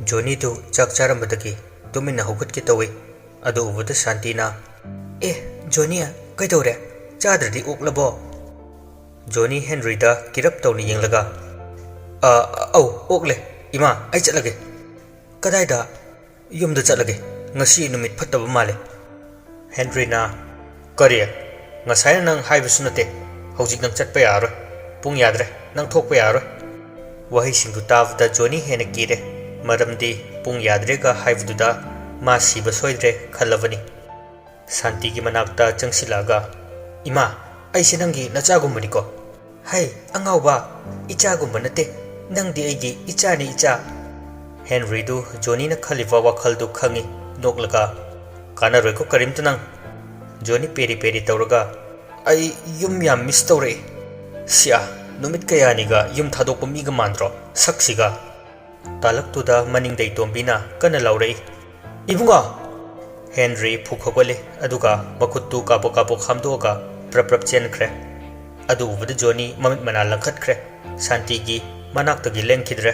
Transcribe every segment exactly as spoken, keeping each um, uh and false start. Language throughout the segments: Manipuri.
ꯖꯣꯅꯤꯗꯨ ꯆꯥꯛ ꯆꯥꯔꯝꯕꯗꯒꯤ ꯇꯨꯃꯤꯟꯅ ꯍꯧꯒꯠꯀꯦ ꯇꯧꯏ꯫ ꯑꯗꯨ ꯎꯕꯗ ꯁꯥꯟꯇꯤꯅ, "ꯑꯦ, ꯖꯣꯅꯤ, ꯀꯩꯗꯧꯔꯦ? ꯆꯥꯗ꯭ꯔꯗꯤ ꯑꯣꯛꯂꯕꯣ?" ꯖꯣꯅꯤ ꯍꯦꯟꯔꯤꯗ ꯀꯤꯔꯞ ꯇꯧꯅ ꯌꯦꯡꯂꯒ, "ꯑ, ꯑꯧ, ꯑꯣꯛꯂꯦ꯫ ꯏꯃꯥ, ꯑꯩ ꯆꯠꯂꯒꯦ꯫" "ꯀꯗꯥꯏꯗ?" "ꯌꯨꯝꯗ ꯆꯠꯂꯒꯦ꯫ ꯉꯁꯤ ꯅꯨꯃꯤꯠ ꯐꯠꯇꯕ ꯃꯥꯜꯂꯦ꯫" ꯍꯦꯟꯔꯤꯅ, "ꯀꯔꯤ? ꯉꯁꯥꯏꯅ ꯅꯪ ꯍꯥꯏꯕꯁꯨ ꯅꯠꯇꯦ꯫ ꯍꯧꯖꯤꯛ ꯅꯪ ꯆꯠꯄ ꯌꯥꯔꯔꯣꯏ꯫ ꯄꯨꯡ ꯌꯥꯗ꯭ꯔꯦ꯫ ꯅꯪ ꯊꯣꯛꯄ ꯌꯥꯔꯔꯣꯏ꯫" ꯋꯥꯍꯩꯁꯤꯡꯗꯨ ꯇꯥꯕꯗ ꯖꯣꯅꯤ ꯍꯦꯟꯅ ꯀꯤꯔꯦ, ꯃꯔꯝꯗꯤ ꯄꯨꯡ ꯌꯥꯗ꯭ꯔꯦꯒ ꯍꯥꯏꯕꯗꯨꯗ ꯃꯥ ꯁꯤꯕ ꯁꯣꯏꯗ꯭ꯔꯦ ꯈꯜꯂꯕꯅꯤ꯫ ꯁꯥꯟꯇꯤꯒꯤ ꯃꯅꯥꯛꯇ ꯆꯪꯁꯤꯜꯂꯛꯑꯒ, "ꯏꯃꯥ, ꯑꯩꯁꯦ ꯅꯪꯒꯤ ꯅꯆꯥꯒꯨꯝꯕꯅꯤꯀꯣ꯫" "ꯍꯩ, ꯑꯉꯥꯎꯕ, ꯏꯆꯥꯒꯨꯝꯕ ꯅꯠꯇꯦ, ꯅꯪꯗꯤ ꯑꯩꯒꯤ ꯏꯆꯥꯅꯤ, ꯏꯆꯥ꯫" ꯍꯦꯟꯔꯤꯗꯨ ꯖꯣꯅꯤꯅ ꯈꯜꯂꯤꯕ ꯋꯥꯈꯜꯗꯨ ꯈꯪꯏ, ꯅꯣꯛꯂꯒ, "ꯀꯥꯟꯅꯔꯣꯏꯀꯣ ꯀꯔꯤꯝꯇ ꯅꯪ꯫" ꯖꯣꯅꯤ ꯄꯦꯔꯤ ꯄꯦꯔꯤ ꯇꯧꯔꯒ, "ꯑꯩ ꯌꯨꯝ ꯌꯥꯝ ꯃꯤꯁ ꯇꯧꯔꯛꯏ꯫ ꯁꯤꯌꯥ, ꯅꯨꯃꯤꯠ ꯀꯌꯥꯅꯤꯒ ꯌꯨꯝ ꯊꯥꯗꯣꯛꯄ ꯃꯤꯒ ꯃꯥꯟꯗ꯭ꯔꯣ ꯁꯛꯁꯤꯒ?" ꯇꯥꯂꯛꯇꯨꯗ ꯃꯅꯤꯡꯗꯩ ꯇꯣꯝꯕꯤꯅ ꯀꯟꯅ ꯂꯥꯎꯔꯛꯏ, "ꯏꯕꯨꯡꯉꯣ!" ꯍꯦꯟꯔꯤ ꯐꯨꯛ ꯍꯧꯒꯠꯂꯦ, ꯑꯗꯨꯒ ꯃꯈꯨꯠꯇꯨ ꯀꯥꯕꯣꯛ ꯀꯥꯕꯣꯛ ꯍꯥꯝꯗꯣꯛꯑꯒ ꯄ꯭ꯔꯞ ꯄ꯭ꯔꯞ ꯆꯦꯟꯈ꯭ꯔꯦ꯫ ꯑꯗꯨ ꯎꯕꯗ ꯖꯣꯅꯤ ꯃꯃꯤꯠ ꯃꯅꯥ ꯂꯪꯈꯠꯈ꯭ꯔꯦ, ꯁꯥꯟꯇꯤꯒꯤ ꯃꯅꯥꯛꯇꯒꯤ ꯂꯦꯡꯈꯤꯗ꯭ꯔꯦ꯫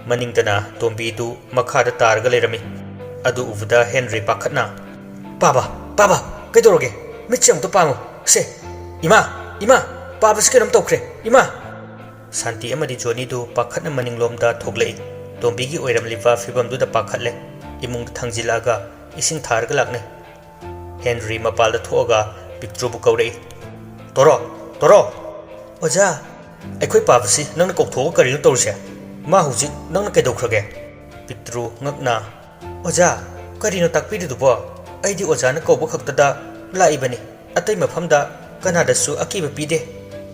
ꯃꯅꯤꯡꯗꯅ ꯇꯣꯝꯕꯤꯗꯨ ꯃꯈꯥꯗ ꯇꯥꯔꯒ ꯂꯩꯔꯝꯃꯤ꯫ ꯑꯗꯨ ꯎꯕꯗ ꯍꯦꯟꯔꯤ ꯄꯥꯈꯠꯅ, "ꯄꯥꯕ, ꯄꯥꯕ, ꯀꯩꯗꯧꯔꯒꯦ? ꯃꯤꯠꯁꯦ ꯑꯃꯨꯛꯇ ꯄꯥꯡꯉꯨ꯫ ꯁꯦ, ꯏꯃꯥ, ꯏꯃꯥ, ꯄꯥꯕꯁꯤ ꯀꯩꯅꯣꯝ ꯇꯧꯈ꯭ꯔꯦ, ꯏꯃꯥ!" ꯁꯥꯟꯇꯤ ꯑꯃꯗꯤ ꯖꯣꯅꯤꯗꯨ ꯄꯥꯈꯠꯅ ꯃꯅꯤꯡꯂꯣꯝꯗ ꯊꯣꯛꯂꯛꯏ꯫ ꯇꯣꯝꯕꯤꯒꯤ ꯑꯣꯏꯔꯝꯂꯤꯕ ꯐꯤꯕꯝꯗꯨꯗ ꯄꯥꯈꯠꯂꯦ꯫ ꯏꯃꯨꯡꯗ ꯊꯥꯡꯖꯤꯜꯂꯛꯑꯒ ꯏꯁꯤꯡ ꯊꯥꯔꯒ ꯂꯥꯛꯅꯩ꯫ ꯍꯦꯟꯔꯤ ꯃꯄꯥꯜꯗ ꯊꯣꯛꯑꯒ ꯄꯤꯛꯇ꯭ꯔꯨꯕꯨ ꯀꯧꯔꯛꯏ, "ꯇꯣꯔꯣ, ꯇꯣꯔꯣ!" "ꯑꯣꯖꯥ!" "ꯑꯩꯈꯣꯏ ꯄꯥꯕꯁꯤ ꯅꯪꯅ ꯀꯧꯊꯣꯛꯑꯒ ꯀꯔꯤꯅꯣ ꯇꯧꯔꯤꯁꯦ? ꯃꯥ ꯍꯧꯖꯤꯛ ꯅꯪꯅ ꯀꯩꯗꯧꯈ꯭ꯔꯒꯦ?" ꯄꯤꯛꯇ꯭ꯔꯨ ꯉꯛꯅ, "ꯑꯣꯖꯥ, ꯀꯔꯤꯅꯣ ꯇꯥꯛꯄꯤꯔꯤꯗꯨꯕꯣ? ꯑꯩꯗꯤ ꯑꯣꯖꯥꯅ ꯀꯧꯕ ꯈꯛꯇꯗ ꯂꯥꯛꯏꯕꯅꯤ꯫ ꯑꯇꯩ ꯃꯐꯝꯗ ꯀꯅꯥꯗꯁꯨ ꯑꯀꯤꯕ ꯄꯤꯗꯦ꯫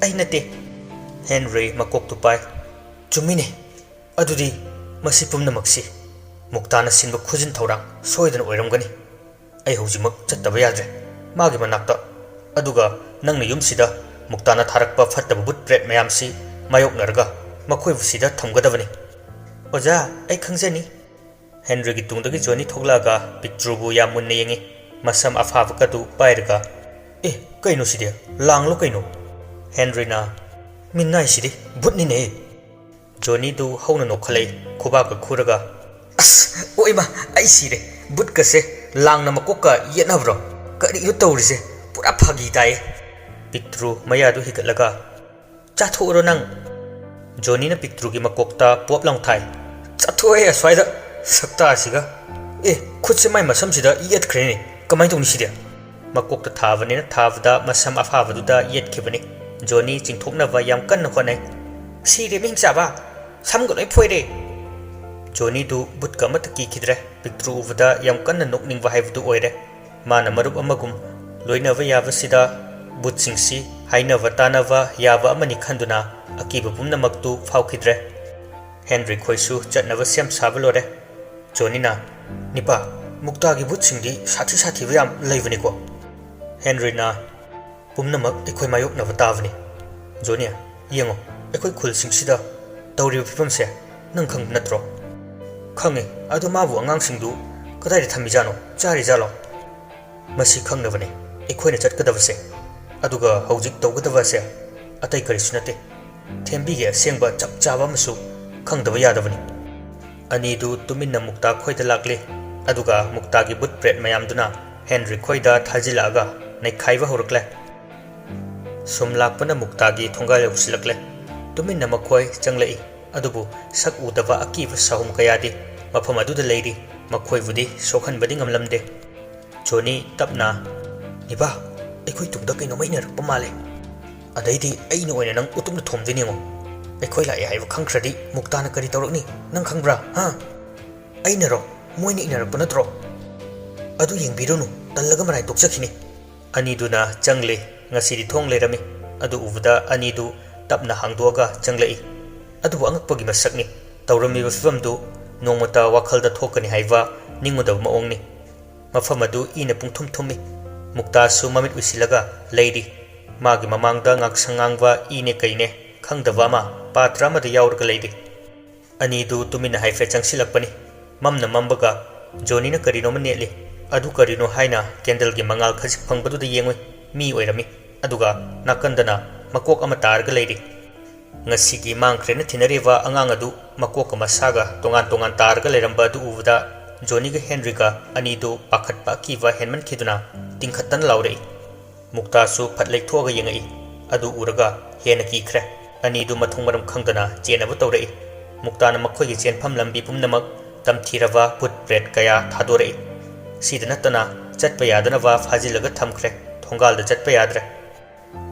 ꯑꯩ ꯅꯠꯇꯦ꯫" ꯍꯦꯟꯔꯤ ꯃꯀꯣꯛꯇꯨ ꯄꯥꯏ꯫ "ꯆꯨꯝꯃꯤꯅꯦ꯫ ꯑꯗꯨꯗꯤ ꯃꯁꯤ ꯄꯨꯝꯅꯃꯛꯁꯤ ꯃꯨꯛꯇꯥꯅ ꯁꯤꯟꯕ ꯈꯨꯖꯤꯟ ꯊꯧꯔꯥꯡ ꯁꯣꯏꯗꯅ ꯑꯣꯏꯔꯝꯒꯅꯤ꯫ ꯑꯩ ꯍꯧꯖꯤꯛꯃꯛ ꯆꯠꯇꯕ ꯌꯥꯗ꯭ꯔꯦ ꯃꯥꯒꯤ ꯃꯅꯥꯛꯇ꯫ ꯑꯗꯨꯒ ꯅꯪꯅ ꯌꯨꯝꯁꯤꯗ ꯃꯨꯛꯇꯥꯅ ꯊꯥꯔꯛꯄ ꯐꯠꯇꯕ ꯕꯨꯠ ꯄ꯭ꯔꯦꯠ ꯃꯌꯥꯝꯁꯤ ꯃꯥꯌꯣꯛꯅꯔꯒ ꯃꯈꯣꯏꯕꯨ ꯁꯤꯗ ꯊꯝꯒꯗꯕꯅꯤ꯫" "ꯑꯣꯖꯥ, ꯑꯩ ꯈꯪꯖꯅꯤ꯫" ꯍꯦꯟꯔꯤꯒꯤ ꯇꯨꯡꯗꯒꯤ ꯖꯣꯅꯤ ꯊꯣꯛꯂꯛꯑꯒ ꯄꯤꯛꯇ꯭ꯔꯨꯕꯨ ꯌꯥꯝ ꯃꯨꯟꯅ ꯌꯦꯡꯉꯤ꯫ ꯃꯁꯝ ꯑꯐꯥꯕꯒꯗꯨ ꯄꯥꯏꯔꯒ, "ꯑꯦ, ꯀꯩꯅꯣ ꯁꯤꯗꯤ? ꯂꯥꯡꯂꯣ ꯀꯩꯅꯣ?" ꯍꯦꯟꯔꯤꯅ, "ꯃꯤꯅꯥꯏꯁꯤꯗꯤ ꯕꯨꯠꯅꯤꯅꯦ!" ꯖꯣꯅꯤꯗꯨ ꯍꯧꯅ ꯅꯣꯛꯈꯠꯂꯛꯏ, ꯈꯨꯕꯥꯛꯀ ꯈꯨꯔꯒ꯫ "ꯑꯁ, ꯑꯣ ꯏꯃꯥ, ꯑꯩ ꯁꯤꯔꯦ꯫ ꯕꯨꯠꯀꯁꯦ ꯂꯥꯡꯅ ꯃꯀꯣꯛꯀ ꯌꯦꯠꯅꯕ꯭ꯔꯣ? ꯀꯔꯤꯅꯣ ꯇꯧꯔꯤꯁꯦ? ꯄꯨꯔꯥ ꯐꯥꯒꯤ ꯇꯥꯏꯌꯦ꯫" ꯄꯤꯛꯇ꯭ꯔꯨ ꯃꯌꯥꯗꯨ ꯍꯤꯒꯠꯂꯒ, "ꯆꯥꯊꯣꯛꯎꯔꯣ ꯅꯪ꯫" ꯖꯣꯅꯤꯅ ꯄꯤꯛꯇ꯭ꯔꯨꯒꯤ ꯃꯀꯣꯛꯇ ꯄꯣꯞ ꯂꯥꯎ ꯊꯥꯏ꯫ "ꯆꯥꯊꯣꯛꯑꯦ ꯑꯁ꯭ꯋꯥꯏꯗ, ꯁꯛꯇꯥꯁꯤꯒ꯫ ꯑꯦ, ꯈꯨꯠꯁꯦ ꯃꯥꯏ ꯃꯁꯝꯁꯤꯗ ꯌꯦꯠꯈ꯭ꯔꯦꯅꯦ꯫ ꯀꯃꯥꯏꯅ ꯇꯧꯅꯤ ꯁꯤꯗꯤ?" ꯃꯀꯣꯛꯇ ꯊꯥꯕꯅꯤꯅ ꯊꯥꯕꯗ ꯃꯁꯝ ꯑꯐꯥꯕꯗꯨꯗ ꯌꯦꯠꯈꯤꯕꯅꯤ꯫ ꯖꯣꯅꯤ ꯆꯤꯡꯊꯣꯛꯅꯕ ꯌꯥꯝ ꯀꯟꯅ ꯍꯣꯠꯅꯩ꯫ "ꯁꯤꯔꯦ, ꯃꯤꯡ ꯆꯥꯕ꯫ ꯁꯝꯒ ꯂꯣꯏ ꯐꯣꯏꯔꯦ꯫" ꯖꯣꯅꯤꯗꯨ ꯕꯨꯠꯀ ꯑꯃꯠꯇ ꯀꯤꯈꯤꯗ꯭ꯔꯦ꯫ ꯄꯤꯛꯇ꯭ꯔꯨ ꯎꯕꯗ ꯌꯥꯝ ꯀꯟꯅ ꯅꯣꯛꯅꯤꯡꯕ ꯍꯥꯏꯕꯗꯨ ꯑꯣꯏꯔꯦ꯫ ꯃꯥꯅ ꯃꯔꯨꯞ ꯑꯃꯒꯨꯝ ꯂꯣꯏꯅꯕ ꯌꯥꯕꯁꯤꯗ ꯕꯨꯠꯁꯤꯡꯁꯤ ꯍꯥꯏꯅꯕ ꯇꯥꯅꯕ ꯌꯥꯕ ꯑꯃꯅꯤ ꯈꯟꯗꯨꯅ ꯑꯀꯤꯕ ꯄꯨꯝꯅꯃꯛꯇꯨ ꯐꯥꯎꯈꯤꯗ꯭ꯔꯦ꯫ ꯍꯦꯟꯔꯤ ꯈꯣꯏꯁꯨ ꯆꯠꯅꯕ ꯁꯦꯝ ꯁꯥꯕ ꯂꯣꯏꯔꯦ꯫ ꯖꯣꯅꯤꯅ, "ꯅꯤꯄꯥ, ꯃꯨꯛꯇꯥꯒꯤ ꯕꯨꯠꯁꯤꯡꯗꯤ ꯁꯥꯊꯤ ꯁꯥꯊꯤꯕ ꯌꯥꯝ ꯂꯩꯕꯅꯤꯀꯣ?" ꯍꯦꯟꯔꯤꯅ, "ꯄꯨꯝꯅꯃꯛ ꯑꯩꯈꯣꯏ ꯃꯥꯌꯣꯛꯅꯕ ꯇꯥꯕꯅꯤ꯫ ꯖꯣꯅꯤ, ꯌꯦꯡꯉꯣ, ꯑꯩꯈꯣꯏ ꯈꯨꯜꯁꯤꯡꯁꯤꯗ ꯇꯧꯔꯤꯕ ꯐꯤꯕꯝꯁꯦ ꯅꯪ ꯈꯪꯕ ꯅꯠꯇ꯭ꯔꯣ?" "ꯈꯪꯉꯤ, ꯑꯗꯣ ꯃꯥꯕꯨ ꯑꯉꯥꯡꯁꯤꯡꯗꯨ ꯀꯗꯥꯏꯗ ꯊꯝꯃꯤꯖꯥꯠꯅꯣ? ꯆꯥꯔꯤꯖꯥꯠꯂꯣ?" "ꯃꯁꯤ ꯈꯪꯅꯕꯅꯦ ꯑꯩꯈꯣꯏꯅ ꯆꯠꯀꯗꯕꯁꯦ꯫ ꯑꯗꯨꯒ ꯍꯧꯖꯤꯛ ꯇꯧꯒꯗꯕꯁꯦ ꯑꯇꯩ ꯀꯔꯤꯁꯨ ꯅꯠꯇꯦ꯫ ꯊꯦꯝꯕꯤꯒꯤ ꯑꯁꯦꯡꯕ ꯆꯞ ꯆꯥꯕ ꯑꯃꯁꯨ ꯈꯪꯗꯕ ꯌꯥꯗꯕꯅꯤ꯫" ꯑꯅꯤꯗꯨ ꯇꯨꯃꯤꯟꯅ ꯃꯨꯛꯇꯥ ꯈꯣꯏꯗ ꯂꯥꯛꯂꯤ꯫ ꯑꯗꯨꯒ ꯃꯨꯛꯇꯥꯒꯤ ꯕꯨꯠ ꯄ꯭ꯔꯦꯠ ꯃꯌꯥꯝꯗꯨꯅ ꯍꯦꯟꯔꯤ ꯈꯣꯏꯗ ꯊꯥꯖꯤꯜꯂꯛꯑꯒ ꯅꯩꯈꯥꯏꯕ ꯍꯧꯔꯛꯂꯦ꯫ ꯁꯨꯝ ꯂꯥꯛꯄꯅ ꯃꯨꯛꯇꯥꯒꯤ ꯊꯣꯡꯒꯥꯜ ꯌꯧꯁꯤꯜꯂꯛꯂꯦ꯫ ꯇꯨꯃꯤꯟꯅ ꯃꯈꯣꯏ ꯆꯪꯂꯛꯏ꯫ ꯑꯗꯨꯕꯨ ꯁꯛ ꯎꯗꯕ ꯑꯀꯤꯕ ꯁꯥꯍꯨꯝ ꯀꯌꯥꯗꯤ ꯃꯐꯝ ꯑꯗꯨꯗ ꯂꯩꯔꯤ꯫ ꯃꯈꯣꯏꯕꯨꯗꯤ ꯁꯣꯛꯍꯟꯕꯗꯤ ꯉꯝꯂꯝꯗꯦ꯫ ꯖꯣꯅꯤ ꯇꯞꯅ, "ꯅꯤꯄꯥ, ꯑꯩꯈꯣꯏ ꯇꯨꯡꯗ ꯀꯩꯅꯣꯝꯃ ꯏꯟꯅꯔꯛꯄ ꯃꯥꯜꯂꯦ꯫ ꯑꯗꯩꯗꯤ ꯑꯩꯅ ꯑꯣꯏꯅ ꯅꯪ ꯎꯇꯨꯞꯅ ꯊꯣꯝꯗꯣꯏꯅꯦ ꯌꯦꯡꯉꯣ꯫ ꯑꯩꯈꯣꯏ ꯂꯥꯛꯑꯦ ꯍꯥꯏꯕ ꯈꯪꯈ꯭ꯔꯗꯤ ꯃꯨꯛꯇꯥꯅ ꯀꯔꯤ ꯇꯧꯔꯛꯅꯤ ꯅꯪ ꯈꯪꯕ꯭ꯔꯥ, ꯍꯥ? ꯑꯩꯅꯔꯣ? ꯃꯣꯏꯅ ꯏꯟꯅꯔꯛꯄ ꯅꯠꯇ꯭ꯔꯣ? ꯑꯗꯨ ꯌꯦꯡꯕꯤꯔꯨꯅꯨ, ꯇꯜꯂꯒ ꯃꯔꯥꯏ ꯇꯣꯛꯆꯈꯤꯅꯤ꯫" ꯑꯅꯤꯗꯨꯅ ꯆꯪꯂꯦ꯫ ꯉꯁꯤꯗꯤ ꯊꯣꯡ ꯂꯩꯔꯝꯃꯤ꯫ ꯑꯗꯨ ꯎꯕꯗ ꯑꯅꯤꯗꯨ ꯇꯞꯅ ꯍꯥꯡꯗꯣꯛꯑꯒ ꯆꯪꯂꯛꯏ꯫ ꯑꯗꯨꯕꯨ ꯑꯉꯛꯄꯒꯤ ꯃꯁꯛꯅꯤ꯫ ꯇꯧꯔꯝꯃꯤꯕ ꯐꯤꯕꯝꯗꯨ ꯅꯣꯡꯃꯇ ꯋꯥꯈꯜꯗ ꯊꯣꯛꯀꯅꯤ ꯍꯥꯏꯕ ꯅꯤꯡꯉꯨꯗꯕ ꯃꯑꯣꯡꯅꯤ꯫ ꯃꯐꯝ ꯑꯗꯨ ꯏꯅ ꯄꯨꯡꯊꯨꯝ ꯊꯨꯝꯃꯤ꯫ ꯃꯨꯛꯇꯥꯁꯨ ꯃꯃꯤꯠ ꯎꯏꯁꯤꯜꯂꯒ ꯂꯩꯔꯤ꯫ ꯃꯥꯒꯤ ꯃꯃꯥꯡꯗ ꯉꯥꯡꯁꯪ ꯉꯥꯡꯕ ꯏꯅꯦ ꯀꯩꯅꯦ ꯈꯪꯗꯕ ꯑꯃ ꯄꯥꯇ꯭ꯔ ꯑꯃꯗ ꯌꯥꯎꯔꯒ ꯂꯩꯔꯤ꯫ ꯑꯅꯤꯗꯨ ꯇꯨꯃꯤꯟꯅ ꯍꯥꯏꯐꯦꯠ ꯆꯪꯁꯤꯜꯂꯛꯄꯅꯤ꯫ ꯃꯝꯅ ꯃꯝꯕꯒ ꯖꯣꯅꯤꯅ ꯀꯔꯤꯅꯣꯃ ꯅꯦꯠꯂꯤ꯫ ꯑꯗꯨ ꯀꯔꯤꯅꯣ ꯍꯥꯏꯅ ꯀꯦꯟꯗꯜꯒꯤ ꯃꯉꯥꯜ ꯈꯖꯤꯛ ꯐꯪꯕꯗꯨꯗ ꯌꯦꯡꯉꯨꯏ꯫ ꯃꯤ ꯑꯣꯏꯔꯝꯃꯤ꯫ ꯑꯗꯨꯒ ꯅꯥꯀꯟꯗꯅ ꯃꯀꯣꯛ ꯑꯃ ꯇꯥꯔꯒ ꯂꯩꯔꯤ꯫ ꯉꯁꯤꯒꯤ ꯃꯥꯡꯈ꯭ꯔꯦꯅ ꯊꯤꯅꯔꯤꯕ ꯑꯉꯥꯡ ꯑꯗꯨ ꯃꯀꯣꯛꯀ ꯃꯁꯥꯒ ꯇꯣꯉꯥꯟ ꯇꯣꯉꯥꯟ ꯇꯥꯔꯒ ꯂꯩꯔꯝꯕ ꯑꯗꯨ ꯎꯕꯗ ꯖꯣꯅꯤꯒ ꯍꯦꯟꯔꯤꯒ ꯑꯅꯤꯗꯨ ꯄꯥꯈꯠꯄ ꯑꯀꯤꯕ ꯍꯦꯟꯃꯟꯈꯤꯗꯨꯅ ꯇꯤꯡꯈꯠꯇꯅ ꯂꯥꯎꯔꯛꯏ꯫ ꯃꯨꯛꯇꯥꯁꯨ ꯐꯠ ꯂꯩꯊꯣꯛꯑꯒ ꯌꯦꯡꯉꯛꯏ꯫ ꯑꯗꯨ ꯎꯔꯒ ꯍꯦꯟꯅ ꯀꯤꯈ꯭ꯔꯦ꯫ ꯑꯅꯤꯗꯨ ꯃꯊꯣꯡ ꯃꯔꯝ ꯈꯪꯗꯅ ꯆꯦꯟꯅꯕ ꯇꯧꯔꯛꯏ꯫ ꯃꯨꯛꯇꯥꯅ ꯃꯈꯣꯏꯒꯤ ꯆꯦꯟꯐꯝ ꯂꯝꯕꯤ ꯄꯨꯝꯅꯃꯛ ꯇꯝꯊꯤꯔꯕ ꯕꯨꯠ ꯄ꯭ꯔꯦꯠ ꯀꯌꯥ ꯊꯥꯗꯣꯔꯛꯏ꯫ ꯁꯤꯗ ꯅꯠꯇꯅ ꯆꯠꯄ ꯌꯥꯗꯅꯕ ꯐꯥꯖꯤꯜꯂꯒ ꯊꯝꯈ꯭ꯔꯦ꯫ ꯊꯣꯡꯒꯥꯜꯗ ꯆꯠꯄ ꯌꯥꯗ꯭ꯔꯦ꯫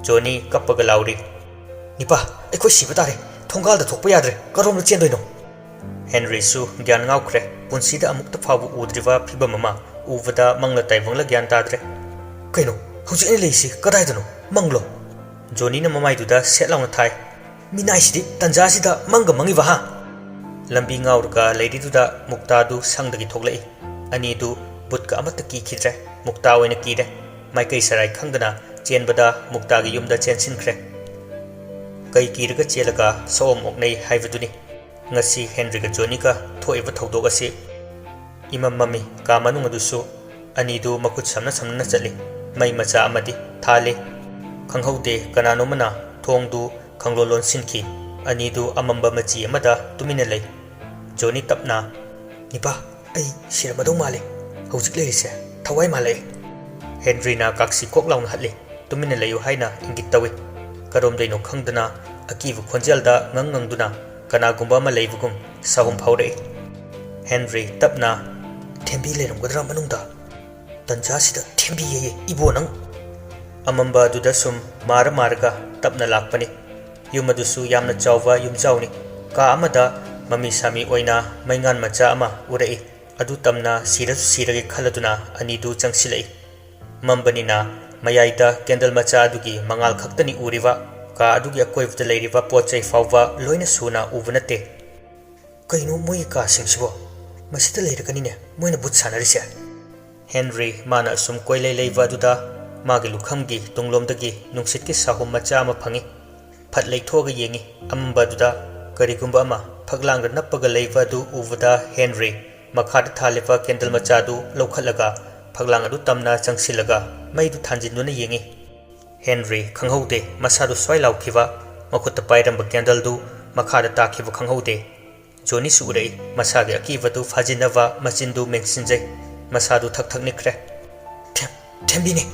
ꯖꯣꯅꯤ ꯀꯞꯄꯒ ꯂꯥꯎꯔꯤ, "ꯅꯤꯄꯥ, ꯑꯩꯈꯣꯏ ꯁꯤꯕ ꯇꯥꯔꯦ꯫ ꯊꯣꯡꯒꯥꯜꯗ ꯊꯣꯛꯄ ꯌꯥꯗ꯭ꯔꯦ꯫ ꯀꯔꯣꯝꯗ ꯆꯦꯟꯗꯣꯏꯅꯣ?" ꯍꯦꯟꯔꯤꯁꯨ ꯒ꯭ꯌꯥꯟ ꯉꯥꯎꯈ꯭ꯔꯦ꯫ ꯄꯨꯟꯁꯤꯗ ꯑꯃꯨꯛꯇ ꯐꯥꯎꯕ ꯎꯗ꯭ꯔꯤꯕ ꯐꯤꯕꯝ ꯑꯃ ꯎꯕꯗ ꯃꯪꯂ ꯇꯥꯏꯕꯪꯂ ꯒ꯭ꯌꯥꯟ ꯇꯥꯗ꯭ꯔꯦ꯫ "ꯀꯩꯅꯣ, ꯍꯧꯖꯤꯛ ꯑꯩꯅ ꯂꯩꯔꯤꯁꯤ ꯀꯗꯥꯏꯗꯅꯣ? ꯃꯪꯂꯣ?" ꯖꯣꯅꯤꯅ ꯃꯃꯥꯏꯗꯨꯗ ꯁꯦꯠ ꯂꯥꯎꯅ ꯊꯥꯏ꯫ "ꯃꯤꯅꯥꯏꯁꯤꯗꯤ ꯇꯟꯖꯥꯁꯤꯗ ꯃꯪꯒ ꯃꯪꯉꯤꯕ ꯍꯥ?" ꯂꯝꯕꯤ ꯉꯥꯎꯔꯒ ꯂꯩꯔꯤꯗꯨꯗ ꯃꯨꯛꯇꯥꯗꯨ ꯁꯪꯗꯒꯤ ꯊꯣꯛꯂꯛꯏ꯫ ꯑꯅꯤꯗꯨ ꯕꯨꯠꯀ ꯑꯃꯠꯇ ꯀꯤꯈꯤꯗ꯭ꯔꯦ꯫ ꯃꯨꯛꯇꯥ ꯑꯣꯏꯅ ꯀꯤꯔꯦ꯫ ꯃꯥꯏꯀꯩ ꯁꯔꯥꯏ ꯈꯪꯗꯅ ꯆꯦꯟꯕꯗ ꯃꯨꯛꯇꯥꯒꯤ ꯌꯨꯝꯗ ꯆꯦꯟꯁꯤꯟꯈ꯭ꯔꯦ꯫ ꯀꯩ ꯀꯤꯔꯒ ꯆꯦꯜꯂꯒ ꯁꯑꯣꯝ ꯑꯣꯛꯅꯩ ꯍꯥꯏꯕꯗꯨꯅꯤ꯫ ꯉꯁꯤ ꯍꯦꯟꯔꯤꯒ ꯖꯣꯅꯤꯒ ꯊꯣꯛꯏꯕ ꯊꯧꯗꯣꯛ ꯑꯁꯤ꯫ ꯏꯃꯝ ꯃꯝꯃꯤ꯫ ꯀꯥ ꯃꯅꯨꯡ ꯑꯗꯨꯁꯨ꯫ ꯑꯅꯤꯗꯨ ꯃꯈꯨꯠ ꯁꯝꯅ ꯁꯝꯅꯅ ꯆꯠꯂꯤ꯫ ꯃꯩ ꯃꯆꯥ ꯑꯃꯗꯤ ꯊꯥꯜꯂꯤ꯫ ꯈꯪꯍꯧꯗꯦ, ꯀꯅꯥꯅꯣꯃꯅ ꯊꯣꯡꯗꯨ ꯈꯪꯂꯣꯟ ꯂꯣꯟꯁꯤꯟꯈꯤ꯫ ꯑꯅꯤꯗꯨ ꯑꯃꯝꯕ ꯃꯆꯤ ꯑꯃꯗ ꯇꯨꯃꯤꯟꯅ ꯂꯩ꯫ ꯖꯣꯅꯤ ꯇꯞꯅ, "ꯅꯤꯄꯥ, ꯑꯩ ꯁꯤꯔꯝꯃꯗꯧ ꯃꯥꯜꯂꯦ꯫ ꯍꯧꯖꯤꯛ ꯂꯩꯔꯤꯁꯦ ꯊꯋꯥꯏ ꯃꯥꯜꯂꯛꯑꯦ꯫" ꯍꯦꯟꯔꯤꯅ ꯀꯥꯛꯁꯤ ꯀꯣꯛ ꯂꯥꯎꯅ ꯍꯠꯂꯤ꯫ ꯇꯨꯃꯤꯟꯅ ꯂꯩꯌꯨ ꯍꯥꯏꯅ ꯏꯪꯒꯤꯠ ꯇꯧꯏ꯫ ꯀꯔꯣꯝꯗꯩꯅꯣ ꯈꯪꯗꯅ ꯑꯀꯤꯕ ꯈꯣꯟꯖꯦꯜꯗ ꯉꯪ ꯉꯪꯗꯨꯅ ꯀꯅꯥꯒꯨꯝꯕ ꯑꯃ ꯂꯩꯕꯒꯨꯝ ꯁꯥꯍꯨꯝ ꯐꯥꯎꯔꯛꯏ꯫ ꯍꯦꯟꯔꯤ ꯇꯞꯅ, "ꯊꯦꯝꯕꯤ ꯂꯩꯔꯝꯒꯗ꯭ꯔꯥ ꯃꯅꯨꯡꯗ? ꯇꯟꯖꯥꯁꯤꯗ ꯊꯦꯝꯕꯤ ꯑꯌꯦ ꯏꯕꯣ ꯅꯪ!" ꯑꯃꯝꯕ ꯑꯗꯨꯗ ꯁꯨꯝ ꯃꯥꯔ ꯃꯥꯔꯒ ꯇꯞꯅ ꯂꯥꯛꯄꯅꯤ꯫ ꯌꯨꯝ ꯑꯗꯨꯁꯨ ꯌꯥꯝꯅ ꯆꯥꯎꯕ ꯌꯨꯝꯖꯥꯎꯅꯤ꯫ ꯀꯥ ꯑꯃꯗ ꯃꯃꯤ ꯁꯥꯃꯤ ꯑꯣꯏꯅ ꯃꯩꯉꯥꯟ ꯃꯆꯥ ꯑꯃ ꯎꯔꯛꯏ꯫ ꯑꯗꯨ ꯇꯝꯅ ꯁꯤꯔꯁꯨ ꯁꯤꯔꯒꯦ ꯈꯜꯂꯗꯨꯅ ꯑꯅꯤꯗꯨ ꯆꯪꯁꯤꯜꯂꯛꯏ꯫ ꯃꯝꯕꯅꯤꯅ ꯃꯌꯥꯏꯗ ꯀꯦꯟꯗꯜ ꯃꯆꯥ ꯑꯗꯨꯒꯤ ꯃꯉꯥꯜ ꯈꯛꯇꯅꯤ ꯎꯔꯤꯕ꯫ ꯀꯥ ꯑꯗꯨꯒꯤ ꯑꯀꯣꯏꯕꯗ ꯂꯩꯔꯤꯕ ꯄꯣꯠ ꯆꯩ ꯐꯥꯎꯕ ꯂꯣꯏꯅ ꯁꯨꯅ ꯎꯕ ꯅꯠꯇꯦ꯫ "ꯀꯩꯅꯣ ꯃꯣꯏꯒꯤ ꯀꯥꯁꯤꯡꯁꯤꯕꯣ? ꯃꯁꯤꯗ ꯂꯩꯔꯒꯅꯤꯅꯦ ꯃꯣꯏꯅ ꯕꯨꯠ ꯁꯥꯟꯅꯔꯤꯁꯦ꯫" ꯍꯦꯟꯔꯤ ꯃꯥꯅ ꯑꯁꯨꯝ ꯀꯣꯏꯂꯩ ꯂꯩꯕ ꯑꯗꯨꯗ ꯃꯥꯒꯤ ꯂꯨꯈꯝꯒꯤ ꯇꯨꯡꯂꯣꯝꯗꯒꯤ ꯅꯨꯡꯁꯤꯠꯀꯤ ꯁꯥꯍꯨꯝ ꯃꯆꯥ ꯑꯃ ꯐꯪꯏ꯫ ꯐꯠ ꯂꯩꯊꯣꯛꯑꯒ ꯌꯦꯡꯏ꯫ ꯑꯃꯝꯕ ꯑꯗꯨꯗ ꯀꯔꯤꯒꯨꯝꯕ ꯑꯃ ꯐꯛꯂꯥꯡꯗ ꯅꯞꯄꯒ ꯂꯩꯕ ꯑꯗꯨ ꯎꯕꯗ ꯍꯦꯟꯔꯤ ꯃꯈꯥꯗ ꯊꯥꯜꯂꯤꯕ ꯀꯦꯟꯗꯜ ꯃꯆꯥꯗꯨ ꯂꯧꯈꯠꯂꯒ ꯐꯛꯂꯥꯡ ꯑꯗꯨ ꯇꯝꯅ ꯆꯪꯁꯤꯜꯂꯒ ꯃꯩꯗꯨ ꯊꯥꯟꯖꯤꯟꯗꯨꯅ ꯌꯦꯡꯏ꯫ ꯍꯦꯟꯔꯤ ꯈꯪꯍꯧꯗꯦ ꯃꯁꯥꯗꯨ ꯁ꯭ꯋꯥꯏ ꯂꯥꯎꯈꯤꯕ꯫ ꯃꯈꯨꯠꯇ ꯄꯥꯏꯔꯝꯕ ꯀꯦꯟꯗꯜꯗꯨ ꯃꯈꯥꯗ ꯇꯥꯈꯤꯕ ꯈꯪꯍꯧꯗꯦ꯫ ꯖꯣꯅꯤꯁꯨ ꯎꯔꯛꯏ꯫ ꯃꯁꯥꯒꯤ ꯑꯀꯤꯕꯗꯨ ꯐꯥꯖꯤꯟꯅꯕ ꯃꯆꯤꯟꯗꯨ ꯃꯦꯟꯁꯤꯟꯖꯩ꯫ ꯃꯁꯥꯗꯨ ꯊꯛ ꯊꯛ ꯅꯤꯛꯈ꯭ꯔꯦ꯫ "ꯊꯦꯝ-, ꯊꯦꯝꯕꯤꯅꯦ!"